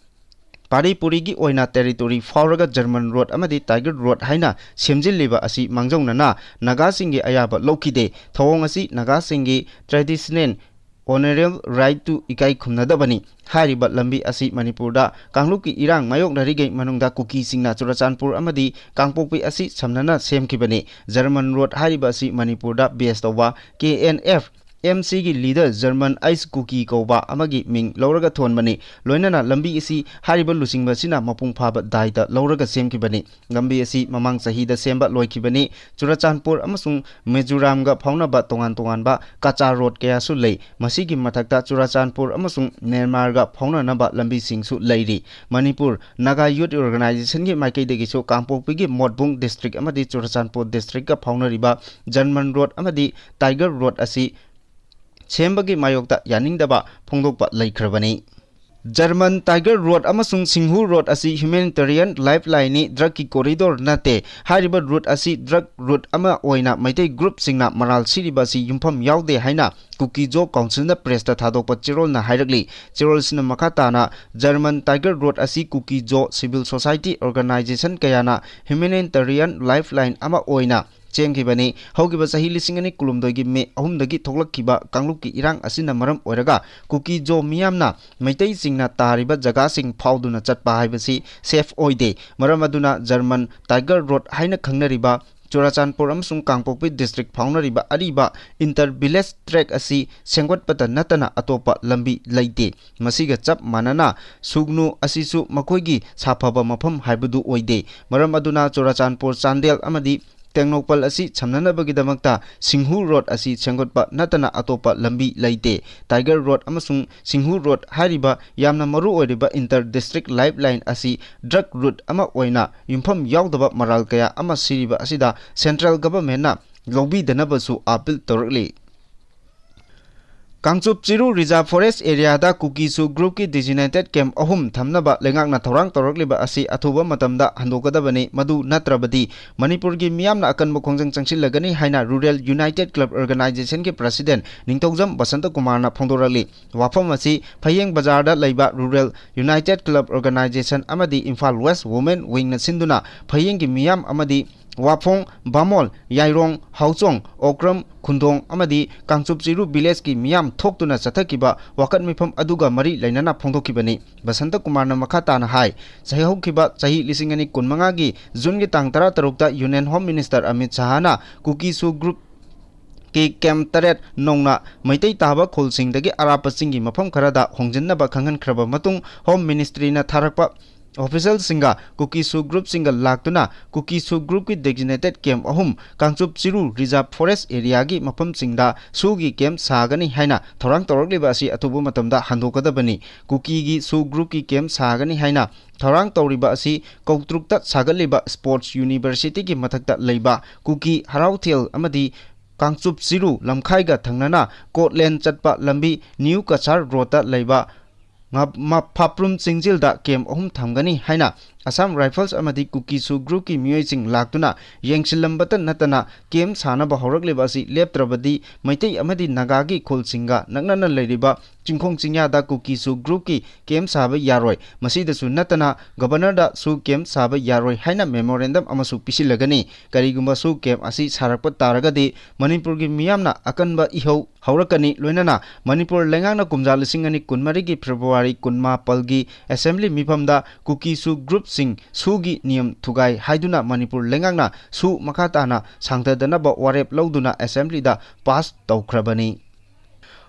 ꯄꯥꯔꯤꯄꯨꯔꯤꯒꯤ ꯑꯣꯏꯅ ꯇꯦꯔꯤꯇꯣꯔꯤ ꯐꯥꯎꯔꯒ ꯖꯔꯃꯟ ꯔꯣꯗ ꯑꯃꯗꯤ ꯇꯥꯏꯒꯔ ꯔꯣꯗ ꯍꯥꯏꯅ ꯁꯦꯝꯖꯤꯜꯂꯤꯕ ꯑꯁꯤ ꯃꯥꯡꯖꯧꯅꯅ ꯅꯥꯒꯥꯁꯤꯡꯒꯤ ꯑꯌꯥꯕ ꯂꯧꯈꯤꯗꯦ꯫ ꯊꯧꯑꯣꯡ ꯑꯁꯤ ꯅꯥꯒꯥꯁꯤꯡꯒꯤ traditional honourable right to ꯏꯀꯥꯏ ꯈꯨꯝꯅꯗꯕꯅꯤ꯫ ꯍꯥꯏꯔꯤꯕ ꯂꯝꯕꯤ ꯑꯁꯤ ꯃꯅꯤꯄꯨꯔꯗ ꯀꯥꯡꯂꯨꯞꯀꯤ ꯏꯔꯥꯡ ꯃꯥꯌꯣꯛꯅꯔꯤꯉꯩ ꯃꯅꯨꯡꯗ ꯀꯨꯀꯤꯁꯤꯡꯅ ꯆꯨꯔꯆꯥꯟꯄꯨꯔ ꯑꯃꯗꯤ ꯀꯥꯡꯄꯣꯛꯄꯤ ꯑꯁꯤ ꯁꯝꯅꯅ ꯁꯦꯝꯈꯤꯕꯅꯤ꯫ ꯖꯔꯃꯟ ꯔꯣꯗ ꯍꯥꯏꯔꯤꯕ ꯑꯁꯤ ꯃꯅꯤꯄꯨꯔꯗ ꯕꯦꯁ ꯇꯧꯕ ꯀꯦ ꯑꯦꯟ ꯑꯦꯐ ꯑꯦꯝ ꯁꯤꯒꯤ ꯂꯤꯗꯔ ꯖꯔꯃꯟ ꯑꯥꯏꯁ ꯀꯨꯀꯤ ꯀꯧꯕ ꯑꯃꯒꯤ ꯃꯤꯡ ꯂꯧꯔꯒ ꯊꯣꯟꯕꯅꯤ꯫ ꯂꯣꯏꯅꯅ ꯂꯝꯕꯤ ꯑꯁꯤ ꯍꯥꯏꯔꯤꯕ ꯂꯨꯆꯤꯡꯕ ꯑꯁꯤꯅ ꯃꯄꯨꯡ ꯐꯥꯕ ꯗꯥꯏꯇ ꯂꯧꯔꯒ ꯁꯦꯝꯈꯤꯕꯅꯤ꯫ ꯂꯝꯕꯤ ꯑꯁꯤ ꯃꯃꯥꯡ ꯆꯍꯤꯗ ꯁꯦꯝꯕ ꯂꯣꯏꯈꯤꯕꯅꯤ꯫ ꯆꯨꯔꯆꯥꯟꯄꯨꯔ ꯑꯃꯁꯨꯡ ꯃꯤꯖꯣꯔꯥꯝꯒ ꯐꯥꯎꯅꯕ ꯇꯣꯉꯥꯟ ꯇꯣꯉꯥꯟꯕ ꯀꯆꯥ ꯔꯣꯗ ꯀꯌꯥꯁꯨ ꯂꯩ꯫ ꯃꯁꯤꯒꯤ ꯃꯊꯛꯇ ꯆꯨꯔꯆꯥꯟꯄꯨꯔ ꯑꯃꯁꯨꯡ ꯃ꯭ꯌꯥꯟꯃꯥꯔꯒ ꯐꯥꯎꯅꯅꯕ ꯂꯝꯕꯤꯁꯤꯡꯁꯨ ꯂꯩꯔꯤ꯫ ꯃꯅꯤꯄꯨꯔ ꯅꯥꯒꯥ ꯌꯨꯠ ꯑꯣꯔꯒꯅꯥꯏꯖꯦꯁꯟꯒꯤ ꯃꯥꯏꯀꯩꯗꯒꯤꯁꯨ ꯀꯥꯡꯄꯣꯛꯄꯤꯒꯤ ꯃꯣꯠꯕꯨꯡ ꯗꯤꯁꯇ꯭ꯔꯤꯛ ꯑꯃꯗꯤ ꯆꯨꯔꯆꯥꯟꯄꯨꯔ ꯗꯤꯁꯇ꯭ꯔꯤꯛꯀ ꯐꯥꯎꯅꯔꯤꯕ ꯖꯔꯃꯟ ꯔꯣꯗ ꯑꯃꯗꯤ ꯇꯥꯏꯒꯔ ꯔꯣꯗ ꯑꯁꯤ ꯁꯦꯝꯕꯒꯤ ꯃꯥꯌꯣꯛꯇ ꯌꯥꯅꯤꯡꯗꯕ ꯐꯣꯡꯗꯣꯛꯄ ꯂꯩꯈ꯭ꯔꯕꯅꯤ꯫ ꯖꯔꯃꯟ ꯇꯥꯏꯒꯔ ꯔꯣꯗ ꯑꯃꯁꯨꯡ ꯁꯤꯡꯍꯨ ꯔꯣꯗ ꯑꯁꯤ humanitarian lifeline ꯅꯤ, drug ꯀꯤ corridor ꯅꯠꯇꯦ꯫ ꯍꯥꯏꯔꯤꯕ route ꯑꯁꯤ drug route ꯑꯃ ꯑꯣꯏꯅ ꯃꯩꯇꯩ group ꯁꯤꯡꯅ ꯃꯔꯥꯜ ꯁꯤꯔꯤꯕ ꯑꯁꯤ ꯌꯨꯝꯐꯝ ꯌꯥꯎꯗꯦ ꯍꯥꯏꯅ ꯀꯨꯀꯤ ꯖꯣ council ꯅ press ꯇ ꯊꯥꯗꯣꯛꯄ ꯆꯦꯔꯣꯜꯅ ꯍꯥꯏꯔꯛꯂꯤ꯫ ꯆꯦꯔꯣꯜꯁꯤꯅ ꯃꯈꯥ ꯇꯥꯅ ꯖꯔꯃꯟ ꯇꯥꯏꯒꯔ ꯔꯣꯗ ꯑꯁꯤ ꯀꯨꯀꯤ ꯖꯣ civil society organization ꯀꯌꯥꯅ humanitarian lifeline ꯑꯃ ꯑꯣꯏꯅ ꯆꯦꯟꯈꯤꯕꯅꯤ꯫ ꯍꯧꯈꯤꯕ ꯆꯍꯤ ꯂꯤꯁꯤꯡ ꯑꯅꯤ ꯀꯨꯟꯍꯨꯝꯗꯣꯏꯒꯤ ꯃꯦ ꯑꯍꯨꯝꯗꯒꯤ ꯊꯣꯛꯂꯛꯈꯤꯕ ꯀꯥꯡꯂꯨꯞꯀꯤ ꯏꯔꯥꯡ ꯑꯁꯤꯅ ꯃꯔꯝ ꯑꯣꯏꯔꯒ ꯀꯨꯀꯤ ꯖꯣ ꯃꯤꯌꯥꯝꯅ ꯃꯩꯇꯩꯁꯤꯡꯅ ꯇꯥꯔꯤꯕ ꯖꯒꯥꯁꯤꯡ ꯐꯥꯎꯗꯨꯅ ꯆꯠꯄ ꯍꯥꯏꯕꯁꯤ safe ꯑꯣꯏꯗꯦ꯫ ꯃꯔꯝ ꯑꯗꯨꯅ ꯖꯔꯃꯟ ꯇꯥꯏꯒꯔ ꯔꯣꯗ ꯍꯥꯏꯅ ꯈꯪꯅꯔꯤꯕ ꯆꯨꯔꯥꯆꯥꯟꯄꯨꯔ ꯑꯃꯁꯨꯡ ꯀꯥꯡꯄꯣꯛꯄꯤ district ꯐꯥꯎꯅꯔꯤꯕ ꯑꯔꯤꯕ inter village track ꯑꯁꯤ ꯁꯦꯝꯒꯠꯄꯇ ꯅꯠꯇꯅ ꯑꯇꯣꯞꯄ ꯂꯝꯕꯤ ꯂꯩꯇꯦ꯫ ꯃꯁꯤꯒ ꯆꯞ ꯃꯥꯟꯅꯅ ꯁꯨꯒꯅꯨ ꯑꯁꯤꯁꯨ ꯃꯈꯣꯏꯒꯤ ꯁꯥꯐꯕ ꯃꯐꯝ ꯍꯥꯏꯕꯗꯨ ꯑꯣꯏꯗꯦ꯫ ꯃꯔꯝ ꯑꯗꯨꯅ ꯆꯨꯔꯥꯆꯥꯟꯄꯨꯔ, ꯆꯥꯟꯗꯦꯜ ꯑꯃꯗꯤ ꯇꯦꯡꯅꯧꯄꯜ ꯑꯁꯤ ꯁꯝꯅꯅꯕꯒꯤꯗꯃꯛꯇ ꯁꯤꯡꯍꯨ ꯔꯣꯗ ꯑꯁꯤ ꯁꯦꯝꯒꯠꯄ ꯅꯠꯇꯅ ꯑꯇꯣꯞꯄ ꯂꯝꯕꯤ ꯂꯩꯇꯦ꯫ ꯇꯥꯏꯒꯔ ꯔꯣꯗ ꯑꯃꯁꯨꯡ ꯁꯤꯡꯍꯨ ꯔꯣꯗ ꯍꯥꯏꯔꯤꯕ ꯌꯥꯝꯅ ꯃꯔꯨ ꯑꯣꯏꯔꯤꯕ inter district lifeline ꯑꯁꯤ drug route ꯑꯃ ꯑꯣꯏꯅ ꯌꯨꯝꯐꯝ ꯌꯥꯎꯗꯕ ꯃꯔꯥꯜ ꯀꯌꯥ ꯑꯃ ꯁꯤꯔꯤꯕ ꯑꯁꯤꯗ central government ꯅ ꯂꯧꯕꯤꯗꯅꯕꯁꯨ appeal ꯇꯧꯔꯛꯂꯤ꯫ ꯀꯥꯡꯆꯨꯞ ꯆꯤꯔꯨ Reserve Forest area ꯗ ꯀꯨꯀꯤ ꯁꯨ group ꯀꯤ designated camp ꯑꯍꯨꯝ ꯊꯝꯅꯕ ꯂꯩꯉꯥꯛꯅ ꯊꯧꯔꯥꯡ ꯇꯧꯔꯛꯂꯤꯕ ꯑꯁꯤ ꯑꯊꯨꯕ ꯃꯇꯝꯗ ꯍꯟꯗꯣꯛꯀꯗꯕꯅꯤ꯫ ꯃꯗꯨ ꯅꯠꯇ꯭ꯔꯕꯗꯤ ꯃꯅꯤꯄꯨꯔꯒꯤ ꯃꯤꯌꯥꯝꯅ ꯑꯀꯟꯕ ꯈꯣꯡꯖꯪ ꯆꯪꯁꯤꯜꯂꯒꯅꯤ ꯍꯥꯏꯅ Rural United Club Organization ꯒꯤ president ꯅꯤꯡꯊꯧꯖꯝ ꯕꯁꯟꯇ ꯀꯨꯃꯥꯔꯅ ꯐꯣꯡꯗꯣꯔꯛꯂꯤ꯫ ꯋꯥꯐꯝ ꯑꯁꯤ ꯐꯌꯦꯡ ꯕꯖꯥꯔꯗ ꯂꯩꯕ Rural United Club Organization ꯑꯃꯗꯤ ꯏꯝꯐꯥꯜ West Women Wing ꯅ ꯁꯤꯟꯗꯨꯅ ꯐꯌꯦꯡꯒꯤ ꯃꯤꯌꯥꯝ ꯑꯃꯗꯤ ꯋꯥꯐꯣꯡ, ꯕꯥꯃꯣꯜ, ꯌꯥꯏꯔꯣꯡ, ꯍꯥꯎꯆꯣꯡ, ꯑꯣꯀ꯭ꯔꯝ, ꯈꯨꯟꯗꯣꯡ ꯑꯃꯗꯤ ꯀꯥꯡꯆꯨꯞ ꯆꯤꯔꯨ village ꯀꯤ ꯃꯤꯌꯥꯝ ꯊꯣꯛꯇꯨꯅ ꯆꯠꯊꯈꯤꯕ ꯋꯥꯀꯠ ꯃꯤꯐꯝ ꯑꯗꯨꯒ ꯃꯔꯤ ꯂꯩꯅꯅ ꯐꯣꯡꯗꯣꯛꯈꯤꯕꯅꯤ꯫ ꯕꯁꯟꯇ ꯀꯨꯃꯥꯔꯅ ꯃꯈꯥ ꯇꯥꯅ ꯍꯥꯏ, ꯆꯍꯤ ꯍꯧꯈꯤꯕ ꯆꯍꯤ ꯂꯤꯁꯤꯡ ꯑꯅꯤ ꯀꯨꯟꯃꯉꯥꯒꯤ ꯖꯨꯟꯒꯤ ꯇꯥꯡ ꯇꯔꯥꯇꯔꯨꯛꯇ Union Home Minister ꯑꯃꯤꯠ ꯁꯍꯥꯅ ꯀꯨꯀꯤ ꯁꯨ group ꯀꯤ camp ꯇꯔꯦꯠ ꯅꯧꯅ ꯃꯩꯇꯩ ꯇꯥꯕ ꯈꯨꯜꯁꯤꯡꯗꯒꯤ ꯑꯔꯥꯞꯄ ꯆꯤꯡꯒꯤ ꯃꯐꯝ ꯈꯔꯗ ꯍꯣꯡꯖꯤꯟꯅꯕ ꯈꯪꯍꯟꯈ꯭ꯔꯕ ꯃꯇꯨꯡ, Home Ministry ꯅ ꯊꯥꯔꯛꯄ official ꯁꯤꯡꯒ ꯀꯨꯀꯤ ꯁꯨ group ꯁꯤꯡꯒ ꯂꯥꯛꯇꯨꯅ ꯀꯨꯀꯤ ꯁꯨ group ꯀꯤ designated camp ꯑꯍꯨꯝ ꯀꯥꯡꯆꯨꯞ ꯆꯤꯔꯨ Reserve Forest area ꯒꯤ ꯃꯐꯝꯁꯤꯡꯗ ꯁꯨꯒꯤ camp ꯁꯥꯒꯅꯤ ꯍꯥꯏꯅ ꯊꯧꯔꯥꯡ ꯇꯧꯔꯛꯂꯤꯕ ꯑꯁꯤ ꯑꯊꯨꯕ ꯃꯇꯝꯗ ꯍꯟꯗꯣꯛꯀꯗꯕꯅꯤ꯫ ꯀꯨꯀꯤꯒꯤ ꯁꯨ group ꯀꯤ camp ꯁꯥꯒꯅꯤ ꯍꯥꯏꯅ ꯊꯧꯔꯥꯡ ꯇꯧꯔꯤꯕ ꯑꯁꯤ ꯀꯧꯇ꯭ꯔꯨꯛꯇ ꯁꯥꯒꯠꯂꯤꯕ Sports University ꯒꯤ ꯃꯊꯛꯇ ꯂꯩꯕ ꯀꯨꯀꯤ ꯍꯔꯥꯎꯊꯦꯜ ꯑꯃꯗꯤ ꯀꯥꯡꯆꯨꯞ ꯆꯤꯔꯨ ꯂꯝꯈꯥꯏꯒ ꯊꯪꯅꯅ ꯀꯣꯠꯂꯦꯟ ꯆꯠꯄ ꯂꯝꯕꯤ New Cachar Road ꯇ ꯂꯩꯕ ꯉꯥ-, ꯃ-, ꯐꯥꯄ꯭ꯔꯨꯝ ꯆꯤꯡꯖꯤꯜꯗ ꯀꯦꯝ ꯑꯍꯨꯝ ꯊꯝꯒꯅꯤ ꯍꯥꯏꯅ ꯑꯁꯥꯝ ꯔꯥꯏꯐꯜꯁ ꯑꯃꯗꯤ ꯀꯨꯀꯤ ꯁꯨ ꯒ꯭ꯔꯨꯞꯀꯤ ꯃꯤꯑꯣꯏꯁꯤꯡ ꯂꯥꯛꯇꯨꯅ ꯌꯦꯡꯁꯤꯜꯂꯝꯕꯇ ꯅꯠꯇꯅ, ꯀꯦꯝ ꯁꯥꯅꯕ ꯍꯧꯔꯛꯂꯤꯕ ꯑꯁꯤ ꯂꯦꯞꯇ꯭ꯔꯕꯗꯤ ꯃꯩꯇꯩ ꯑꯃꯗꯤ ꯅꯥꯒꯥꯒꯤ ꯈꯨꯜꯁꯤꯡꯒ ꯅꯛꯅꯅ ꯂꯩꯔꯤꯕ ꯆꯤꯡꯈꯣꯡ ꯆꯤꯡꯌꯥꯗ ꯀꯨꯀꯤ ꯁꯨ ꯒ꯭ꯔꯨꯞꯀꯤ ꯀꯦꯝ ꯁꯥꯕ ꯌꯥꯔꯣꯏ, ꯃꯁꯤꯗꯁꯨ ꯅꯠꯇꯅ ꯒꯕꯔꯅꯔꯗꯁꯨ ꯀꯦꯝ ꯁꯥꯕ ꯌꯥꯔꯣꯏ ꯍꯥꯏꯅ ꯃꯦꯃꯣꯔꯦꯟꯗꯝ ꯑꯃꯁꯨ ꯄꯤꯁꯤꯜꯂꯒꯅꯤ꯫ ꯀꯔꯤꯒꯨꯝꯕ ꯁꯨ ꯀꯦꯝ ꯑꯁꯤ ꯁꯥꯔꯛꯄ ꯇꯥꯔꯒꯗꯤ ꯃꯅꯤꯄꯨꯔꯒꯤ ꯃꯤꯌꯥꯝꯅ ꯑꯀꯟꯕ ꯏꯍꯧ ꯍꯧꯔꯛꯀꯅꯤ꯫ ꯂꯣꯏꯅꯅ ꯃꯅꯤꯄꯨꯔ ꯂꯩꯉꯥꯛꯅ ꯀꯨꯝꯖꯥ ꯂꯤꯁꯤꯡ ꯑꯅꯤ ꯀꯨꯟꯃꯔꯤꯒꯤ ꯐꯦꯕ꯭ꯔꯨꯋꯥꯔꯤ ꯀꯨꯟꯃꯥꯄꯜꯒꯤ ꯑꯦꯁꯦꯝꯕ꯭ꯂꯤ ꯃꯤꯐꯝꯗ ꯀꯨꯀꯤ ꯁꯨ ꯒ꯭ꯔꯨꯞꯁꯤꯡ ꯁꯨꯒꯤ ꯅꯤꯌꯝ ꯊꯨꯒꯥꯏ ꯍꯥꯏꯗꯨꯅ ꯃꯅꯤꯄꯨꯔ ꯂꯩꯉꯥꯛꯅ ꯁꯨ ꯃꯈꯥ ꯇꯥꯅ ꯁꯥꯡꯊꯗꯅꯕ ꯋꯥꯔꯦꯞ ꯂꯧꯗꯨꯅ ꯑꯦꯁꯦꯝꯕ꯭ꯂꯤꯗ ꯄꯥꯁ ꯇꯧꯈ꯭ꯔꯕꯅꯤ꯫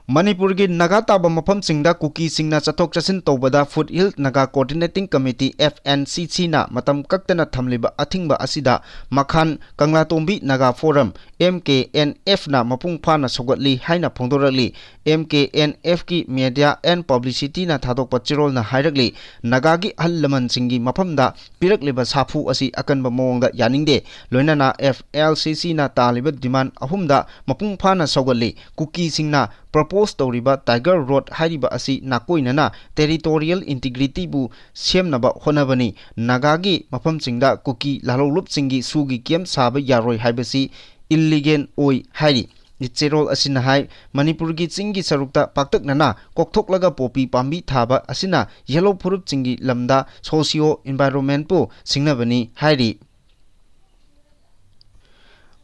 ꯃꯅꯤꯄꯨꯔꯒꯤ ꯅꯥꯒꯥ ꯇꯥꯕ ꯃꯐꯝꯁꯤꯡꯗ ꯀꯨꯀꯤꯁꯤꯡꯅ ꯆꯠꯊꯣꯛ ꯆꯠꯁꯤꯟ ꯇꯧꯕꯗ foot hill Naga coordinating committee, F N C ꯁꯤꯅ ꯃꯇꯝ ꯀꯛꯇꯅ ꯊꯝꯂꯤꯕ ꯑꯊꯤꯡꯕ ꯑꯁꯤꯗ ꯃꯈꯥꯟ ꯀꯪꯂꯥꯇꯣꯝꯕꯤ Naga forum, M K N ꯑꯦꯐꯅ ꯃꯄꯨꯡ ꯐꯥꯅ ꯁꯧꯒꯠꯂꯤ ꯍꯥꯏꯅ ꯐꯣꯡꯗꯣꯔꯛꯂꯤ꯫ ꯑꯦꯝ ꯀꯦ ꯑꯦꯟ ꯑꯦꯐꯀꯤ ꯃꯦꯗꯤꯌꯥ ꯑꯦꯟ ꯄꯕ꯭ꯂꯤꯁꯤꯇꯤꯅ ꯊꯥꯗꯣꯛꯄ ꯆꯦꯔꯣꯜꯅ ꯍꯥꯏꯔꯛꯂꯤ, ꯅꯥꯒꯥꯒꯤ ꯑꯍꯜ ꯂꯃꯟꯁꯤꯡꯒꯤ ꯃꯐꯝꯗ ꯄꯤꯔꯛꯂꯤꯕ ꯁꯥꯐꯨ ꯑꯁꯤ ꯑꯀꯟꯕ ꯃꯑꯣꯡꯗ ꯌꯥꯅꯤꯡꯗꯦ꯫ ꯂꯣꯏꯅꯅ ꯑꯦꯐ ꯑꯦꯜ ꯁꯤ ꯁꯤꯅ ꯇꯥꯜꯂꯤꯕ ꯗꯤꯃꯥꯟ ꯑꯍꯨꯝꯗ ꯃꯄꯨꯡ ꯐꯥꯅ ꯁꯧꯒꯠꯂꯤ꯫ ꯀꯨꯀꯤꯁꯤꯡꯅ ꯄ꯭ꯔꯣꯄꯣꯖ ꯇꯧꯔꯤꯕ ꯇꯥꯏꯒꯔ ꯔꯣꯗ ꯍꯥꯏꯔꯤꯕ ꯑꯁꯤ ꯅꯥꯀꯣꯏꯅꯅ ꯇꯦꯔꯤꯇꯣꯔꯤꯌꯦꯜ ꯏꯟꯇꯤꯒ꯭ꯔꯤꯇꯤꯕꯨ ꯁꯦꯝꯅꯕ ꯍꯣꯠꯅꯕꯅꯤ꯫ ꯅꯥꯒꯥꯒꯤ ꯃꯐꯝꯁꯤꯡꯗ ꯀꯨꯀꯤ ꯂꯥꯜꯍꯧꯂꯨꯞꯁꯤꯡꯒꯤ ꯁꯨꯒꯤ ꯀꯦꯝ ꯁꯥꯕ ꯌꯥꯔꯣꯏ ꯍꯥꯏꯕꯁꯤ ꯏꯜꯂꯤꯒꯦꯜ ꯑꯣꯏ ꯍꯥꯏꯔꯤ꯫ ꯆꯦꯔꯣꯜ ꯑꯁꯤꯅ ꯍꯥꯏ, ꯃꯅꯤꯄꯨꯔꯒꯤ ꯆꯤꯡꯒꯤ ꯁꯔꯨꯛꯇ ꯄꯥꯛꯇꯛꯅꯅ ꯀꯣꯛꯊꯣꯛꯂꯒ ꯄꯣꯄꯤ ꯄꯥꯝꯕꯤ ꯊꯥꯕ ꯑꯁꯤꯅ ꯌꯦꯜꯍꯧ ꯐꯨꯔꯨꯞꯁꯤꯡꯒꯤ ꯂꯝꯗ ꯁꯣꯁꯤꯌꯣ ꯏꯟꯚꯥꯏꯔꯣꯟꯃꯦꯟꯠꯄꯨ ꯁꯤꯡꯅꯕꯅꯤ ꯍꯥꯏꯔꯤ꯫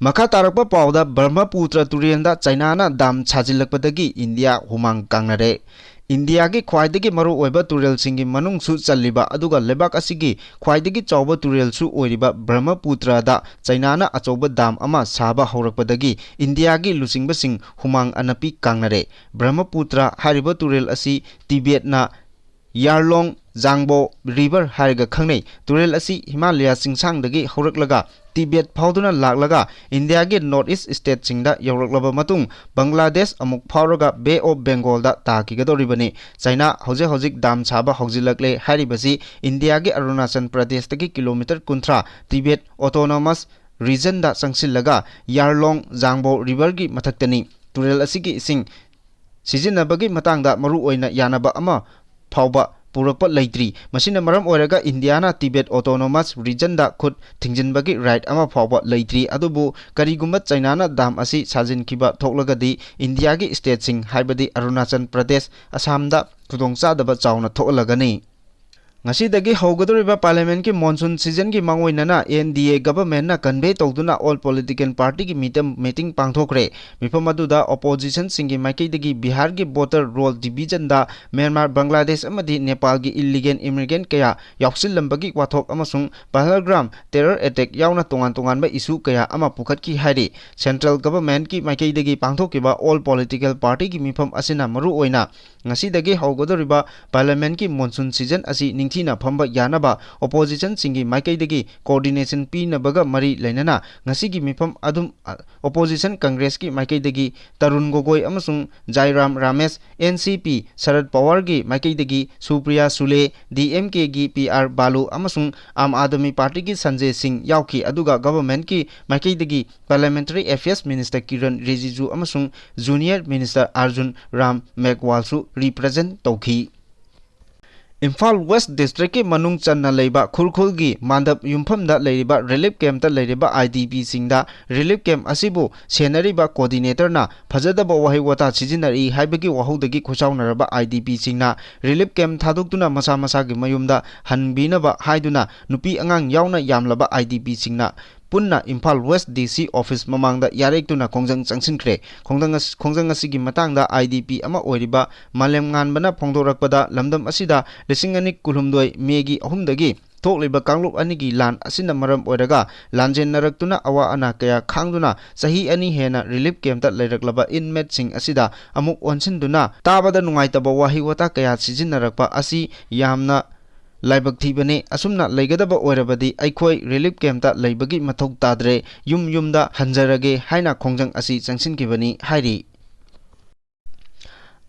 ꯃꯈꯥ ꯇꯥꯔꯛꯄ ꯄꯥꯎꯗ, ꯕ꯭ꯔꯍ꯭ꯃꯄꯨꯇ꯭ꯔ ꯇꯨꯔꯦꯜꯗ ꯆꯥꯏꯅꯥꯅ ꯗꯥꯝ ꯁꯥꯖꯤꯜꯂꯛꯄꯗꯒꯤ ꯏꯟꯗꯤꯌꯥ ꯍꯨꯃꯥꯡ ꯀꯥꯡꯅꯔꯦ꯫ ꯏꯟꯗꯤꯌꯥꯒꯤ ꯈ꯭ꯋꯥꯏꯗꯒꯤ ꯃꯔꯨꯑꯣꯏꯕ ꯇꯨꯔꯦꯜꯁꯤꯡꯒꯤ ꯃꯅꯨꯡꯁꯨ ꯆꯜꯂꯤꯕ, ꯑꯗꯨꯒ ꯂꯩꯕꯥꯛ ꯑꯁꯤꯒꯤ ꯈ꯭ꯋꯥꯏꯗꯒꯤ ꯆꯥꯎꯕ ꯇꯨꯔꯦꯜꯁꯨ ꯑꯣꯏꯔꯤꯕ ꯕ꯭ꯔꯍ꯭ꯃꯄꯨꯇ꯭ꯔꯗ ꯆꯥꯏꯅꯥꯅ ꯑꯆꯧꯕ ꯗꯥꯝ ꯑꯃ ꯁꯥꯕ ꯍꯧꯔꯛꯄꯗꯒꯤ ꯏꯟꯗꯤꯌꯥꯒꯤ ꯂꯨꯆꯤꯡꯕꯁꯤꯡ ꯍꯨꯃꯥꯡ ꯑꯅꯞꯄꯤ ꯀꯥꯡꯅꯔꯦ꯫ ꯕ꯭ꯔꯍ꯭ꯃꯄꯨꯇ꯭ꯔ ꯍꯥꯏꯔꯤꯕ ꯇꯨꯔꯦꯜ ꯑꯁꯤ ꯇꯤꯕꯦꯠꯅ ꯌꯥꯔꯂꯣꯡ ꯖꯥꯡꯕꯣ ꯔꯤꯚꯔ ꯍꯥꯏꯔꯒ ꯈꯪꯅꯩ꯫ ꯇꯨꯔꯦꯜ ꯑꯁꯤ ꯍꯤꯃꯥꯂꯌꯥ ꯆꯤꯡꯁꯥꯡꯗꯒꯤ ꯍꯧꯔꯛꯂꯒ ꯇꯤꯕꯦꯠ ꯐꯥꯎꯗꯨꯅ ꯂꯥꯛꯂꯒ ꯏꯟꯗꯤꯌꯥꯒꯤ ꯅꯣꯔꯠ ꯏꯁ ꯁ꯭ꯇꯦꯠꯁꯤꯡꯗ ꯌꯧꯔꯛꯂꯕ ꯃꯇꯨꯡ ꯕꯪꯒ꯭ꯂꯥꯗꯦꯁ ꯑꯃꯨꯛ ꯐꯥꯎꯔꯒ ꯕꯦ ꯑꯣꯐ ꯕꯦꯡꯒꯣꯜꯗ ꯇꯥꯈꯤꯒꯗꯧꯔꯤꯕꯅꯤ꯫ ꯆꯥꯏꯅꯥ ꯍꯧꯖꯤꯛ ꯍꯧꯖꯤꯛ ꯗꯥꯝ ꯁꯥꯕ ꯍꯧꯖꯤꯜꯂꯛꯂꯦ ꯍꯥꯏꯔꯤꯕꯁꯤ ꯏꯟꯗꯤꯌꯥꯒꯤ ꯑꯔꯨꯅꯥꯆꯜ ꯄ꯭ꯔꯗꯦꯁꯇꯒꯤ ꯀꯤꯂꯣꯃꯤꯇꯔ ꯀꯨꯟꯊ꯭ꯔꯥ ꯇꯤꯕꯦꯠ ꯑꯣꯇꯣꯅꯣꯃꯁ ꯔꯤꯖꯟꯗ ꯆꯪꯁꯤꯜꯂꯒ ꯌꯥꯔꯂꯣꯡ ꯖꯥꯡꯕꯣ ꯔꯤꯚꯔꯒꯤ ꯃꯊꯛꯇꯅꯤ꯫ ꯇꯨꯔꯦꯜ ꯑꯁꯤꯒꯤ ꯏꯁꯤꯡ ꯁꯤꯖꯤꯟꯅꯕꯒꯤ ꯃꯇꯥꯡꯗ ꯃꯔꯨꯑꯣꯏꯅ ꯌꯥꯅꯕ ꯑꯃ ꯐꯥꯎꯕ ꯄꯨꯔꯛꯄ ꯂꯩꯇ꯭ꯔꯤ꯫ ꯃꯁꯤꯅ ꯃꯔꯝ ꯑꯣꯏꯔꯒ ꯏꯟꯗꯤꯌꯥꯅ ꯇꯤꯕꯦꯠ ꯑꯣꯇꯣꯅꯣꯃꯁ ꯔꯤꯖꯟꯗ ꯈꯨꯠ ꯊꯤꯡꯖꯤꯟꯕꯒꯤ ꯔꯥꯏꯠ ꯑꯃ ꯐꯥꯎꯕ ꯂꯩꯇ꯭ꯔꯤ꯫ ꯑꯗꯨꯕꯨ ꯀꯔꯤꯒꯨꯝꯕ ꯆꯩꯅꯥꯅ ꯗꯥꯝ ꯑꯁꯤ ꯁꯥꯖꯤꯟꯈꯤꯕ ꯊꯣꯛꯂꯒꯗꯤ ꯏꯟꯗꯤꯌꯥꯒꯤ ꯁ꯭ꯇꯦꯠꯁꯤꯡ, ꯍꯥꯏꯕꯗꯤ ꯑꯔꯨꯅꯥꯆꯜ ꯄ꯭ꯔꯗꯦꯁ, ꯑꯁꯥꯝꯗ ꯈꯨꯗꯣꯡꯆꯥꯗꯕ ꯆꯥꯎꯅ ꯊꯣꯛꯍꯜꯂꯒꯅꯤ꯫ ꯉꯁꯤꯗꯒꯤ ꯍꯧꯒꯗꯧꯔꯤꯕ ꯄꯥꯔꯂꯤꯌꯥꯃꯦꯟꯠꯀꯤ ꯃꯣꯟꯁꯨꯟ ꯁꯤꯖꯟꯒꯤ ꯃꯥꯡꯑꯣꯏꯅꯅ ꯑꯦꯟ ꯗꯤ ꯑꯦ ꯒꯚꯔꯟꯃꯦꯟꯠꯅ ꯀꯟꯚꯦ ꯇꯧꯗꯨꯅ ꯑꯣꯜ ꯄꯣꯂꯤꯇꯤꯀꯦꯜ ꯄꯥꯔꯇꯤꯒꯤ ꯃꯤꯇꯝ, ꯃꯤꯇꯤꯡ ꯄꯥꯡꯊꯣꯛꯈ꯭ꯔꯦ꯫ ꯃꯤꯐꯝ ꯑꯗꯨꯗ ꯑꯣꯄꯣꯖꯤꯁꯟꯁꯤꯡꯒꯤ ꯃꯥꯏꯀꯩꯗꯒꯤ ꯕꯤꯍꯥꯔꯒꯤ ꯚꯣꯇꯔ ꯔꯣꯜ ꯗꯤꯚꯤꯖꯟꯗ ꯃ꯭ꯌꯥꯟꯃꯥꯔ, ꯕꯪꯒ꯭ꯂꯥꯗꯦꯁ ꯑꯃꯗꯤ ꯅꯦꯄꯥꯜꯒꯤ ꯏꯜꯂꯤꯒꯦꯜ ꯏꯃꯤꯒ꯭ꯔꯦꯟꯠ ꯀꯌꯥ ꯌꯥꯎꯁꯤꯜꯂꯝꯕꯒꯤ ꯋꯥꯊꯣꯛ ꯑꯃꯁꯨꯡ ꯄꯍꯜꯒ꯭ꯔꯥꯝ ꯇꯦꯔꯔ ꯑꯦꯇꯦꯛ ꯌꯥꯎꯅ ꯇꯣꯉꯥꯟ ꯇꯣꯉꯥꯟꯕ ꯏꯁꯨ ꯀꯌꯥ ꯑꯃ ꯄꯨꯈꯠꯈꯤ ꯍꯥꯏꯔꯤ꯫ ꯁꯦꯟꯇ꯭ꯔꯦꯜ ꯒꯚꯔꯟꯃꯦꯟꯠꯀꯤ ꯃꯥꯏꯀꯩꯗꯒꯤ ꯄꯥꯡꯊꯣꯛꯈꯤꯕ ꯑꯣꯜ ꯄꯣꯂꯤꯇꯤꯀꯦꯜ ꯄꯥꯔꯇꯤꯒꯤ ꯃꯤꯐꯝ ꯑꯁꯤꯅ ꯃꯔꯨꯑꯣꯏꯅ ꯉꯁꯤꯗꯒꯤ ꯍꯧꯒꯗꯧꯔꯤꯕ ꯄꯥꯔꯂꯤꯌꯥꯃꯦꯟꯠꯀꯤ ꯃꯣꯟꯁꯨꯟ ꯁꯤꯖꯟ ꯑꯁꯤ ꯅꯤꯡꯊꯤꯅ ꯐꯝꯕ ꯌꯥꯅꯕ ꯑꯣꯄꯣꯖꯤꯁꯟꯁꯤꯡꯒꯤ ꯃꯥꯏꯀꯩꯗꯒꯤ ꯀꯣꯑꯣꯔꯗꯤꯅꯦꯁꯟ ꯄꯤꯅꯕꯒ ꯃꯔꯤ ꯂꯩꯅꯅ ꯉꯁꯤꯒꯤ ꯃꯤꯐꯝ ꯑꯗꯨꯝ, ꯑ, ꯑꯣꯄꯣꯖꯤꯁꯟ ꯀꯪꯒ꯭ꯔꯦꯁꯀꯤ ꯃꯥꯏꯀꯩꯗꯒꯤ ꯇꯔꯨꯟ ꯒꯣꯒꯣꯏ ꯑꯃꯁꯨꯡ ꯖꯥꯏꯔꯥꯝ ꯔꯥꯃꯦꯁ, ꯑꯦꯟ ꯁꯤ ꯄꯤ ꯁꯔꯗ ꯄꯋꯥꯔꯒꯤ ꯃꯥꯏꯀꯩꯗꯒꯤ Supriya ꯁꯨꯂꯦ, D M ꯀꯦꯒꯤ P R ꯕꯥꯂꯨ ꯑꯃꯁꯨꯡ ꯑꯥꯝ ꯑꯥꯗꯃꯤ ꯄꯥꯔꯇꯤꯒꯤ ꯁꯟꯖꯦ ꯁꯤꯡ ꯌꯥꯎꯈꯤ꯫ ꯑꯗꯨꯒ ꯒꯚꯔꯟꯃꯦꯟꯠꯀꯤ ꯃꯥꯏꯀꯩꯗꯒꯤ parliamentary affairs minister Kiren Rijiju ꯑꯃꯁꯨꯡ ꯖꯨꯅꯤꯌꯔ ꯃꯤꯅꯤꯁꯇꯔ ꯑꯥꯔꯖꯨꯟ ꯔꯥꯝ ꯃꯦꯘꯋꯥꯜꯁꯨ ꯔꯤꯄ꯭ꯔꯖꯦꯟꯠ ꯇꯧꯈꯤ꯫ ꯏꯝꯐꯥꯜ ꯋꯦꯁ꯭ꯠ ꯗꯤꯁꯇ꯭ꯔꯤꯛꯀꯤ ꯃꯅꯨꯡ ꯆꯟꯅ ꯂꯩꯕ ꯈꯨꯔꯈꯨꯜꯒꯤ ꯃꯥꯟꯗꯞ ꯌꯨꯝꯐꯝꯗ ꯂꯩꯔꯤꯕ ꯔꯤꯂꯤꯐ ꯀꯦꯝꯞꯇ ꯂꯩꯔꯤꯕ ꯑꯥꯏ ꯗꯤ ꯄꯤꯁꯤꯡꯗ ꯔꯤꯂꯤꯐ ꯀꯦꯝꯞ ꯑꯁꯤꯕꯨ ꯁꯦꯟꯅꯔꯤꯕ ꯀꯣꯑꯣꯔꯗꯤꯅꯦꯇꯔꯅ ꯐꯖꯗꯕ ꯋꯥꯍꯩ ꯋꯥꯇꯥ ꯁꯤꯖꯤꯟꯅꯔꯛꯏ ꯍꯥꯏꯕꯒꯤ ꯋꯥꯍꯧꯗꯒꯤ ꯈꯨꯁꯥꯎꯅꯔꯕ ꯑꯥꯏ ꯗꯤ ꯄꯤꯁꯤꯡꯅ ꯔꯤꯂꯤꯐ ꯀꯦꯝꯞ ꯊꯥꯗꯣꯛꯇꯨꯅ ꯃꯁꯥ ꯃꯁꯥꯒꯤ ꯃꯌꯨꯝꯗ ꯍꯟꯕꯤꯅꯕ ꯍꯥꯏꯗꯨꯅ ꯅꯨꯄꯤ ꯑꯉꯥꯡ ꯌꯥꯎꯅ ꯌꯥꯝꯂꯕ ꯑꯥꯏ ꯗꯤ ꯄꯤꯁꯤꯡꯅ ꯄꯨꯟꯅ ꯏꯝꯐꯥꯜ ꯋꯦꯁ꯭ꯠ ꯗꯤ ꯁꯤ ꯑꯣꯐꯤꯁ ꯃꯃꯥꯡꯗ ꯌꯥꯔꯦꯛꯇꯨꯅ ꯈꯣꯡꯖꯪ ꯆꯪꯁꯤꯟꯈ꯭ꯔꯦ꯫ ꯈꯣꯡꯖꯪ ꯑꯁ-, ꯈꯣꯡꯖꯪ ꯑꯁꯤꯒꯤ ꯃꯇꯥꯡꯗ ꯑꯥꯏ ꯗꯤ ꯄꯤ ꯑꯃ ꯑꯣꯏꯔꯤꯕ ꯃꯥꯂꯦꯝꯉꯥꯟꯕꯅ ꯐꯣꯡꯗꯣꯔꯛꯄꯗ, ꯂꯝꯗꯝ ꯑꯁꯤꯗ ꯂꯤꯁꯤꯡ ꯑꯅꯤ ꯀꯨꯟꯍꯨꯝꯗꯣꯏ ꯃꯦꯒꯤ ꯑꯍꯨꯝꯗꯒꯤ ꯊꯣꯛꯂꯤꯕ ꯀꯥꯡꯂꯨꯞ ꯑꯅꯤꯒꯤ ꯂꯥꯟ ꯑꯁꯤꯅ ꯃꯔꯝ ꯑꯣꯏꯔꯒ ꯂꯥꯟꯖꯦꯟꯅꯔꯛꯇꯨꯅ ꯑꯋꯥ ꯑꯅꯥ ꯀꯌꯥ ꯈꯥꯡꯗꯨꯅ ꯆꯍꯤ ꯑꯅꯤ ꯍꯦꯟꯅ ꯔꯤꯂꯤꯐ ꯀꯦꯝꯞꯇ ꯂꯩꯔꯛꯂꯕ ꯏꯟꯃꯦꯠꯁꯤꯡ ꯑꯁꯤꯗ ꯑꯃꯨꯛ ꯑꯣꯟꯁꯤꯟꯗꯨꯅ ꯇꯥꯕꯗ ꯅꯨꯡꯉꯥꯏꯇꯕ ꯋꯥꯍꯩ ꯋꯥꯇꯥ ꯀꯌꯥ ꯁꯤꯖꯤꯟꯅꯔꯛꯄ ꯑꯁꯤ ꯌꯥꯝꯅ ꯂꯥꯏꯕꯛ ꯊꯤꯕꯅꯤ꯫ ꯑꯁꯨꯝꯅ ꯂꯩꯒꯗꯕ ꯑꯣꯏꯔꯕꯗꯤ ꯑꯩꯈꯣꯏ ꯔꯤꯂꯤꯐ ꯀꯦꯝꯞꯇ ꯂꯩꯕꯒꯤ ꯃꯊꯧ ꯇꯥꯗ꯭ꯔꯦ, ꯌꯨꯝ ꯌꯨꯝꯗ ꯍꯟꯖꯔꯒꯦ ꯍꯥꯏꯅ ꯈꯣꯡꯖꯪ ꯑꯁꯤ ꯆꯪꯁꯤꯟꯈꯤꯕꯅꯤ ꯍꯥꯏꯔꯤ꯫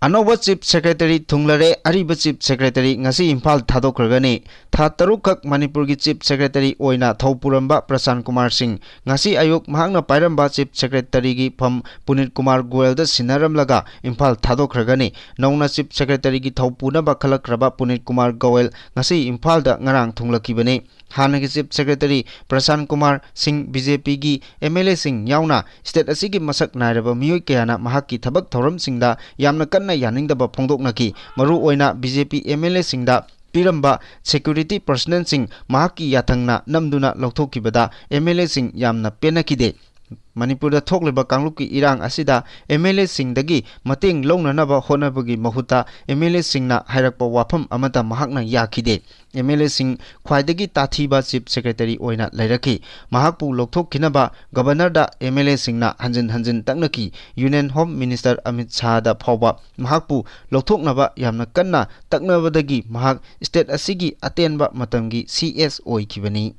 ꯑꯅꯧꯕ Chief Secretary ꯊꯨꯡꯂꯔꯦ꯫ ꯑꯔꯤꯕ Chief Secretary ꯉꯁꯤ ꯏꯝꯐꯥꯜ ꯊꯥꯗꯣꯛꯈ꯭ꯔꯒꯅꯤ꯫ ꯊꯥ ꯇꯔꯨꯛꯈꯛ ꯃꯅꯤꯄꯨꯔꯒꯤ Chief Secretary ꯑꯣꯏꯅ ꯊꯧ ꯄꯨꯔꯝꯕ ꯄ꯭ꯔꯁꯥꯟ ꯀꯨꯃꯥꯔ ꯁꯤꯡ ꯉꯁꯤ ꯑꯌꯨꯛ ꯃꯍꯥꯛꯅ ꯄꯥꯏꯔꯝꯕ Chief Secretaryꯒꯤ ꯐꯝ ꯄꯨꯅꯤꯠ ꯀꯨꯃꯥꯔ ꯒꯣꯌꯜꯗ ꯁꯤꯟꯅꯔꯝꯂꯒ ꯏꯝꯐꯥꯜ ꯊꯥꯗꯣꯛꯈ꯭ꯔꯒꯅꯤ꯫ ꯅꯧꯅ Chief Secretaryꯒꯤ ꯊꯧ ꯄꯨꯅꯕ ꯈꯜꯂꯛꯈ꯭ꯔꯕ ꯄꯨꯅꯤꯠ ꯀꯨꯃꯥꯔ ꯒꯣꯌꯜ ꯉꯁꯤ ꯏꯝꯐꯥꯜꯗ ꯉꯔꯥꯡ ꯊꯨꯡꯂꯛꯈꯤꯕꯅꯤ꯫ ꯍꯥꯟꯅꯒꯤ Chief Secretary ꯄ꯭ꯔꯁꯥꯟ ꯀꯨꯃꯥꯔ ꯁꯤꯡ, BJPꯒꯤ MLAꯁꯤꯡ ꯌꯥꯎꯅ state ꯑꯁꯤꯒꯤ ꯃꯁꯛ ꯅꯥꯏꯔꯕ ꯃꯤꯑꯣꯏ ꯀꯌꯥꯅ ꯃꯍꯥꯛꯀꯤ ꯊꯕꯛ ꯊꯧꯔꯝꯁꯤꯡꯗ ꯌꯥꯝꯅ ꯀꯟꯅ ꯌꯥꯅꯤꯡꯗꯕ ꯐꯣꯡꯗꯣꯛꯅꯈꯤ꯫ ꯃꯔꯨꯑꯣꯏꯅ BJP MLAꯁꯤꯡꯗ ꯄꯤꯔꯝꯕ security personnelꯁꯤꯡ ꯃꯍꯥꯛꯀꯤ ꯌꯥꯊꯪꯅ ꯅꯝꯗꯨꯅ ꯂꯧꯊꯣꯛꯈꯤꯕꯗ MLAꯁꯤꯡ ꯌꯥꯝꯅ ꯄꯦꯟꯅꯈꯤꯗꯦ꯫ ꯃꯅꯤꯄꯨꯔꯗ ꯊꯣꯛꯂꯤꯕ ꯀꯥꯡꯂꯨꯞꯀꯤ ꯏꯔꯥꯡ ꯑꯁꯤꯗ MLAꯁꯤꯡꯗꯒꯤ ꯃꯇꯦꯡ ꯂꯧꯅꯅꯕ ꯍꯣꯠꯅꯕꯒꯤ ꯃꯍꯨꯠꯇ MLAꯁꯤꯡꯅ ꯍꯥꯏꯔꯛꯄ ꯋꯥꯐꯝ ꯑꯃꯠꯇ ꯃꯍꯥꯛꯅ ꯌꯥꯈꯤꯗꯦ꯫ MLAꯁꯤꯡ ꯈ꯭ꯋꯥꯏꯗꯒꯤ ꯇꯥꯊꯤꯕ Chief Secretary ꯑꯣꯏꯅ ꯂꯩꯔꯛꯈꯤ꯫ ꯃꯍꯥꯛꯄꯨ ꯂꯧꯊꯣꯛꯈꯤꯅꯕ Governorꯗ MLAꯁꯤꯡꯅ ꯍꯟꯖꯤꯟ ꯍꯟꯖꯤꯟ ꯇꯛꯅꯈꯤ꯫ Union Home Minister ꯑꯃꯤꯠ ꯁꯥꯍꯗ ꯐꯥꯎꯕ ꯃꯍꯥꯛꯄꯨ ꯂꯧꯊꯣꯛꯅꯕ ꯌꯥꯝꯅ ꯀꯟꯅ ꯇꯛꯅꯕꯗꯒꯤ ꯃꯍꯥꯛ state ꯑꯁꯤꯒꯤ ꯑꯇꯦꯟꯕ ꯃꯇꯝꯒꯤ CS ꯑꯣꯏꯈꯤꯕꯅꯤ꯫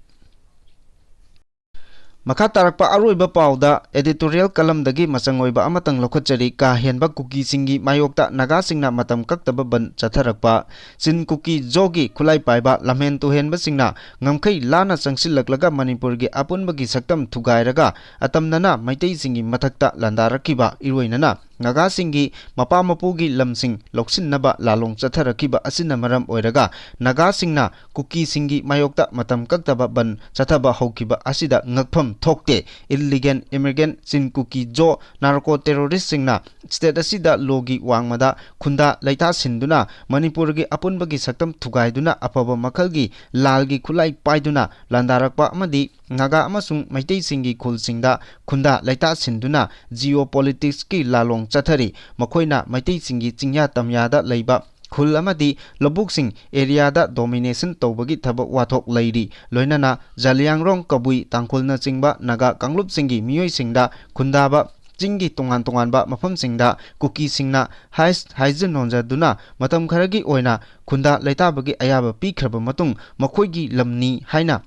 ꯃꯈꯥ ꯇꯥꯔꯛꯄ ꯑꯔꯣꯏꯕ ꯄꯥꯎꯗ editorial columnꯗꯒꯤ ꯃꯆꯪ ꯑꯣꯏꯕ ꯑꯃꯇꯪ ꯂꯧꯈꯠꯆꯔꯤ꯫ ꯀꯥ ꯍꯦꯟꯕ ꯀꯨꯀꯤꯁꯤꯡꯒꯤ ꯃꯥꯌꯣꯛꯇ ꯅꯥꯒꯥꯁꯤꯡꯅ ꯃꯇꯝ ꯀꯛꯇꯕ ꯕꯟ ꯆꯠꯊꯔꯛꯄ꯫ ꯆꯤꯟ ꯀꯨꯀꯤ ꯖꯣꯒꯤ ꯈꯨꯠꯂꯥꯏ ꯄꯥꯏꯕ ꯂꯝꯍꯦꯟ ꯇꯨꯍꯦꯟꯕꯁꯤꯡꯅ ꯉꯝꯈꯩ ꯂꯥꯟꯅ ꯆꯪꯁꯤꯜꯂꯛꯂꯒ ꯃꯅꯤꯄꯨꯔꯒꯤ ꯑꯄꯨꯟꯕꯒꯤ ꯁꯛꯇꯝ ꯊꯨꯒꯥꯏꯔꯒ ꯑꯇꯝꯅꯅ ꯃꯩꯇꯩꯁꯤꯡꯒꯤ ꯃꯊꯛꯇ ꯂꯥꯟꯗꯥꯔꯛꯈꯤꯕ꯫ ꯏꯔꯣꯏꯅꯅ ꯅꯥꯒꯥꯁꯤꯡꯒꯤ ꯃꯄꯥ ꯃꯄꯨꯒꯤ ꯂꯝꯁꯤꯡ ꯂꯧꯁꯤꯟꯅꯕ ꯂꯥꯂꯣꯡ ꯆꯠꯊꯔꯛꯈꯤꯕ ꯑꯁꯤꯅ ꯃꯔꯝ ꯑꯣꯏꯔꯒ ꯅꯥꯒꯥꯁꯤꯡꯅ ꯀꯨꯀꯤꯁꯤꯡꯒꯤ ꯃꯥꯌꯣꯛꯇ ꯃꯇꯝ ꯀꯛꯇꯕ ꯕꯟ ꯆꯠꯊꯕ ꯍꯧꯈꯤꯕ ꯑꯁꯤꯗ ꯉꯛꯐꯝ ꯊꯣꯛꯇꯦ꯫ Illegal immigrant ꯆꯤꯟ ꯀꯨꯀꯤ ꯖꯣ narco terroristꯁꯤꯡꯅ state ꯑꯁꯤꯗ lawꯒꯤ ꯋꯥꯡꯃꯗ ꯈꯨꯟꯗꯥ ꯂꯩꯇꯥꯁꯤꯟꯗꯨꯅ ꯃꯅꯤꯄꯨꯔꯒꯤ ꯑꯄꯨꯟꯕꯒꯤ ꯁꯛꯇꯝ ꯊꯨꯒꯥꯏꯗꯨꯅ ꯑꯐꯕ ꯃꯈꯜꯒꯤ ꯂꯥꯜꯒꯤ ꯈꯨꯠꯂꯥꯏ ꯄꯥꯏꯗꯨꯅ ꯂꯥꯟꯗꯥꯔꯛꯄ ꯑꯃꯗꯤ ꯅꯥꯒꯥ ꯑꯃꯁꯨꯡ ꯃꯩꯇꯩꯁꯤꯡꯒꯤ ꯈꯨꯜꯁꯤꯡꯗ ꯈꯨꯟꯗꯥ ꯂꯩꯇꯥꯁꯤꯟꯗꯨꯅ geopoliticsꯀꯤ ꯂꯥꯂꯣꯡ ꯆꯠꯊꯔꯤ꯫ ꯃꯈꯣꯏꯅ ꯃꯩꯇꯩꯁꯤꯡꯒꯤ ꯆꯤꯡꯌꯥ ꯇꯝꯌꯥꯗ ꯂꯩꯕ ꯈꯨꯜ ꯑꯃꯗꯤ ꯂꯧꯕꯨꯛꯁꯤꯡ areaꯗ domination ꯇꯧꯕꯒꯤ ꯊꯕꯛ ꯋꯥꯊꯣꯛ ꯂꯩꯔꯤ꯫ ꯂꯣꯏꯅꯅ ꯖꯥꯂꯤꯌꯥꯡꯔꯣꯡ, ꯀꯕꯨꯏ, ꯇꯥꯡꯈꯨꯜꯅꯆꯤꯡꯕ ꯅꯥꯒꯥ ꯀꯥꯡꯂꯨꯞꯁꯤꯡꯒꯤ ꯃꯤꯑꯣꯏꯁꯤꯡꯗ ꯈꯨꯟꯗꯥꯕ ꯆꯤꯡꯒꯤ ꯇꯣꯉꯥꯟ ꯇꯣꯉꯥꯟꯕ ꯃꯐꯝꯁꯤꯡꯗ ꯀꯨꯀꯤꯁꯤꯡꯅ ꯍꯥꯏꯁ ꯍꯥꯏꯖ ꯅꯣꯟꯖꯗꯨꯅ ꯃꯇꯝ ꯈꯔꯒꯤ ꯑꯣꯏꯅ ꯈꯨꯟꯗꯥ ꯂꯩꯇꯥꯕꯒꯤ ꯑꯌꯥꯕ ꯄꯤꯈ꯭ꯔꯕ ꯃꯇꯨꯡ ꯃꯈꯣꯏꯒꯤ ꯂꯝꯅꯤ ꯍꯥꯏꯅ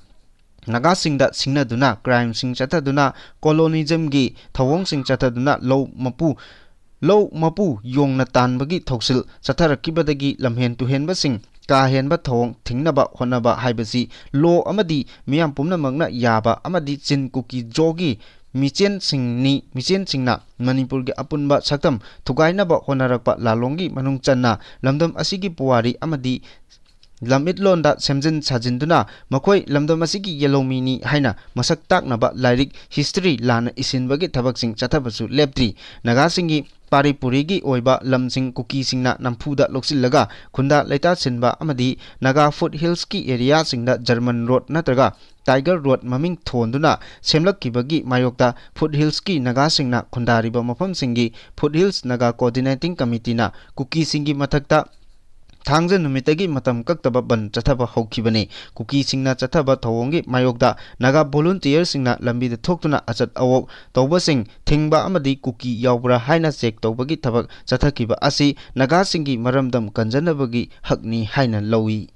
ꯅꯥꯒꯥꯁꯤꯡꯗ ꯁꯤꯡꯅꯗꯨꯅ crimeꯁꯤꯡ ꯆꯠꯊꯗꯨꯅ colonialismꯒꯤ ꯊꯧꯑꯣꯡꯁꯤꯡ ꯆꯠꯊꯗꯨꯅ ꯂꯧ ꯃꯄꯨ ꯂꯧ ꯃꯄꯨ ꯌꯣꯡꯅ ꯇꯥꯟꯕꯒꯤ ꯊꯧꯁꯤꯜ ꯆꯠꯊꯔꯛꯈꯤꯕꯗꯒꯤ ꯂꯝꯍꯦꯟ ꯇꯨꯍꯦꯟꯕꯁꯤꯡ ꯀꯥ ꯍꯦꯟꯕ ꯊꯧꯑꯣꯡ ꯊꯤꯡꯅꯕ ꯍꯣꯠꯅꯕ ꯍꯥꯏꯕꯁꯤ ꯂꯣ ꯑꯃꯗꯤ ꯃꯤꯌꯥꯝ ꯄꯨꯝꯅꯃꯛꯅ ꯌꯥꯕ ꯑꯃꯗꯤ ꯆꯤꯟ ꯀꯨꯀꯤ ꯖꯣꯒꯤ ꯃꯤꯆꯦꯟꯁꯤꯡꯅꯤ꯫ ꯃꯤꯆꯦꯟꯁꯤꯡꯅ ꯃꯅꯤꯄꯨꯔꯒꯤ ꯑꯄꯨꯟꯕ ꯁꯛꯇꯝ ꯊꯨꯒꯥꯏꯅꯕ ꯍꯣꯠꯅꯔꯛꯄ ꯂꯥꯂꯣꯡꯒꯤ ꯃꯅꯨꯡ ꯆꯟꯅ ꯂꯝꯗꯝ ꯑꯁꯤꯒꯤ ꯄꯨꯋꯥꯔꯤ ꯑꯃꯗꯤ ꯂꯝꯃꯤꯠꯂꯣꯟꯗ ꯁꯦꯝꯖꯤꯟ ꯁꯥꯖꯤꯟꯗꯨꯅ ꯃꯈꯣꯏ ꯂꯝꯗꯝ ꯑꯁꯤꯒꯤ ꯌꯦꯜꯍꯧꯃꯤꯅꯤ ꯍꯥꯏꯅ ꯃꯁꯛ ꯇꯥꯛꯅꯕ ꯂꯥꯏꯔꯤꯛ, ꯍꯤꯁꯇ꯭ꯔꯤ, ꯂꯥꯟꯅ ꯏꯁꯤꯟꯕꯒꯤ ꯊꯕꯛꯁꯤꯡ ꯆꯠꯊꯕꯁꯨ ꯂꯦꯞꯇ꯭ꯔꯤ꯫ ꯅꯥꯒꯥꯁꯤꯡꯒꯤ ꯄꯥꯔꯤ ꯄꯨꯔꯤꯒꯤ ꯑꯣꯏꯕ ꯂꯝꯁꯤꯡ ꯀꯨꯀꯤꯁꯤꯡꯅ ꯅꯝꯐꯨꯗ ꯂꯧꯁꯤꯜꯂꯒ ꯈꯨꯟꯗꯥ ꯂꯩꯇꯥꯁꯤꯟꯕ ꯑꯃꯗꯤ ꯅꯥꯒꯥ ꯐꯨꯠ ꯍꯤꯜꯁꯀꯤ ꯑꯦꯔꯤꯌꯥꯁꯤꯡꯗ ꯖꯔꯃꯟ ꯔꯣꯗ ꯅꯠꯇ꯭ꯔꯒ ꯇꯥꯏꯒꯔ ꯔꯣꯗ ꯃꯃꯤꯡ ꯊꯣꯟꯗꯨꯅ ꯁꯦꯝꯂꯛꯈꯤꯕꯒꯤ ꯃꯥꯌꯣꯛꯇ ꯐꯨꯠ ꯍꯤꯜꯁꯀꯤ ꯅꯥꯒꯥꯁꯤꯡꯅ ꯈꯨꯟꯗꯥꯔꯤꯕ ꯃꯐꯝꯁꯤꯡꯒꯤ ꯐꯨꯠ ꯍꯤꯜꯁ ꯅꯥꯒꯥ ꯀꯣꯑꯣꯔꯗꯤꯅꯦꯇꯤꯡ ꯀꯃꯤꯇꯤꯅ ꯀꯨꯀꯤꯁꯤꯡꯒꯤ ꯃꯊꯛꯇ ꯊꯥꯡꯖ ꯅꯨꯃꯤꯠꯇꯒꯤ ꯃꯇꯝ ꯀꯛꯇꯕ ꯕꯟ ꯆꯠꯊꯕ ꯍꯧꯈꯤꯕꯅꯤ꯫ ꯀꯨꯀꯤꯁꯤꯡꯅ ꯆꯠꯊꯕ ꯊꯧꯑꯣꯡꯒꯤ ꯃꯥꯌꯣꯛꯇ ꯅꯥꯒꯥ ꯚꯣꯂꯨꯟꯇꯤꯌꯔꯁꯤꯡꯅ ꯂꯝꯕꯤꯗ ꯊꯣꯛꯇꯨꯅ ꯑꯆꯠ ꯑꯋꯣꯛ ꯇꯧꯕꯁꯤꯡ ꯊꯤꯡꯕ ꯑꯃꯗꯤ ꯀꯨꯀꯤ ꯌꯥꯎꯕ꯭ꯔꯥ ꯍꯥꯏꯅ ꯆꯦꯛ ꯇꯧꯕꯒꯤ ꯊꯕꯛ ꯆꯠꯊꯈꯤꯕ ꯑꯁꯤ ꯅꯥꯒꯥꯁꯤꯡꯒꯤ ꯃꯔꯝꯗꯝ ꯀꯟꯖꯅꯕꯒꯤ ꯍꯛꯅꯤ ꯍꯥꯏꯅ ꯂꯧꯏ꯫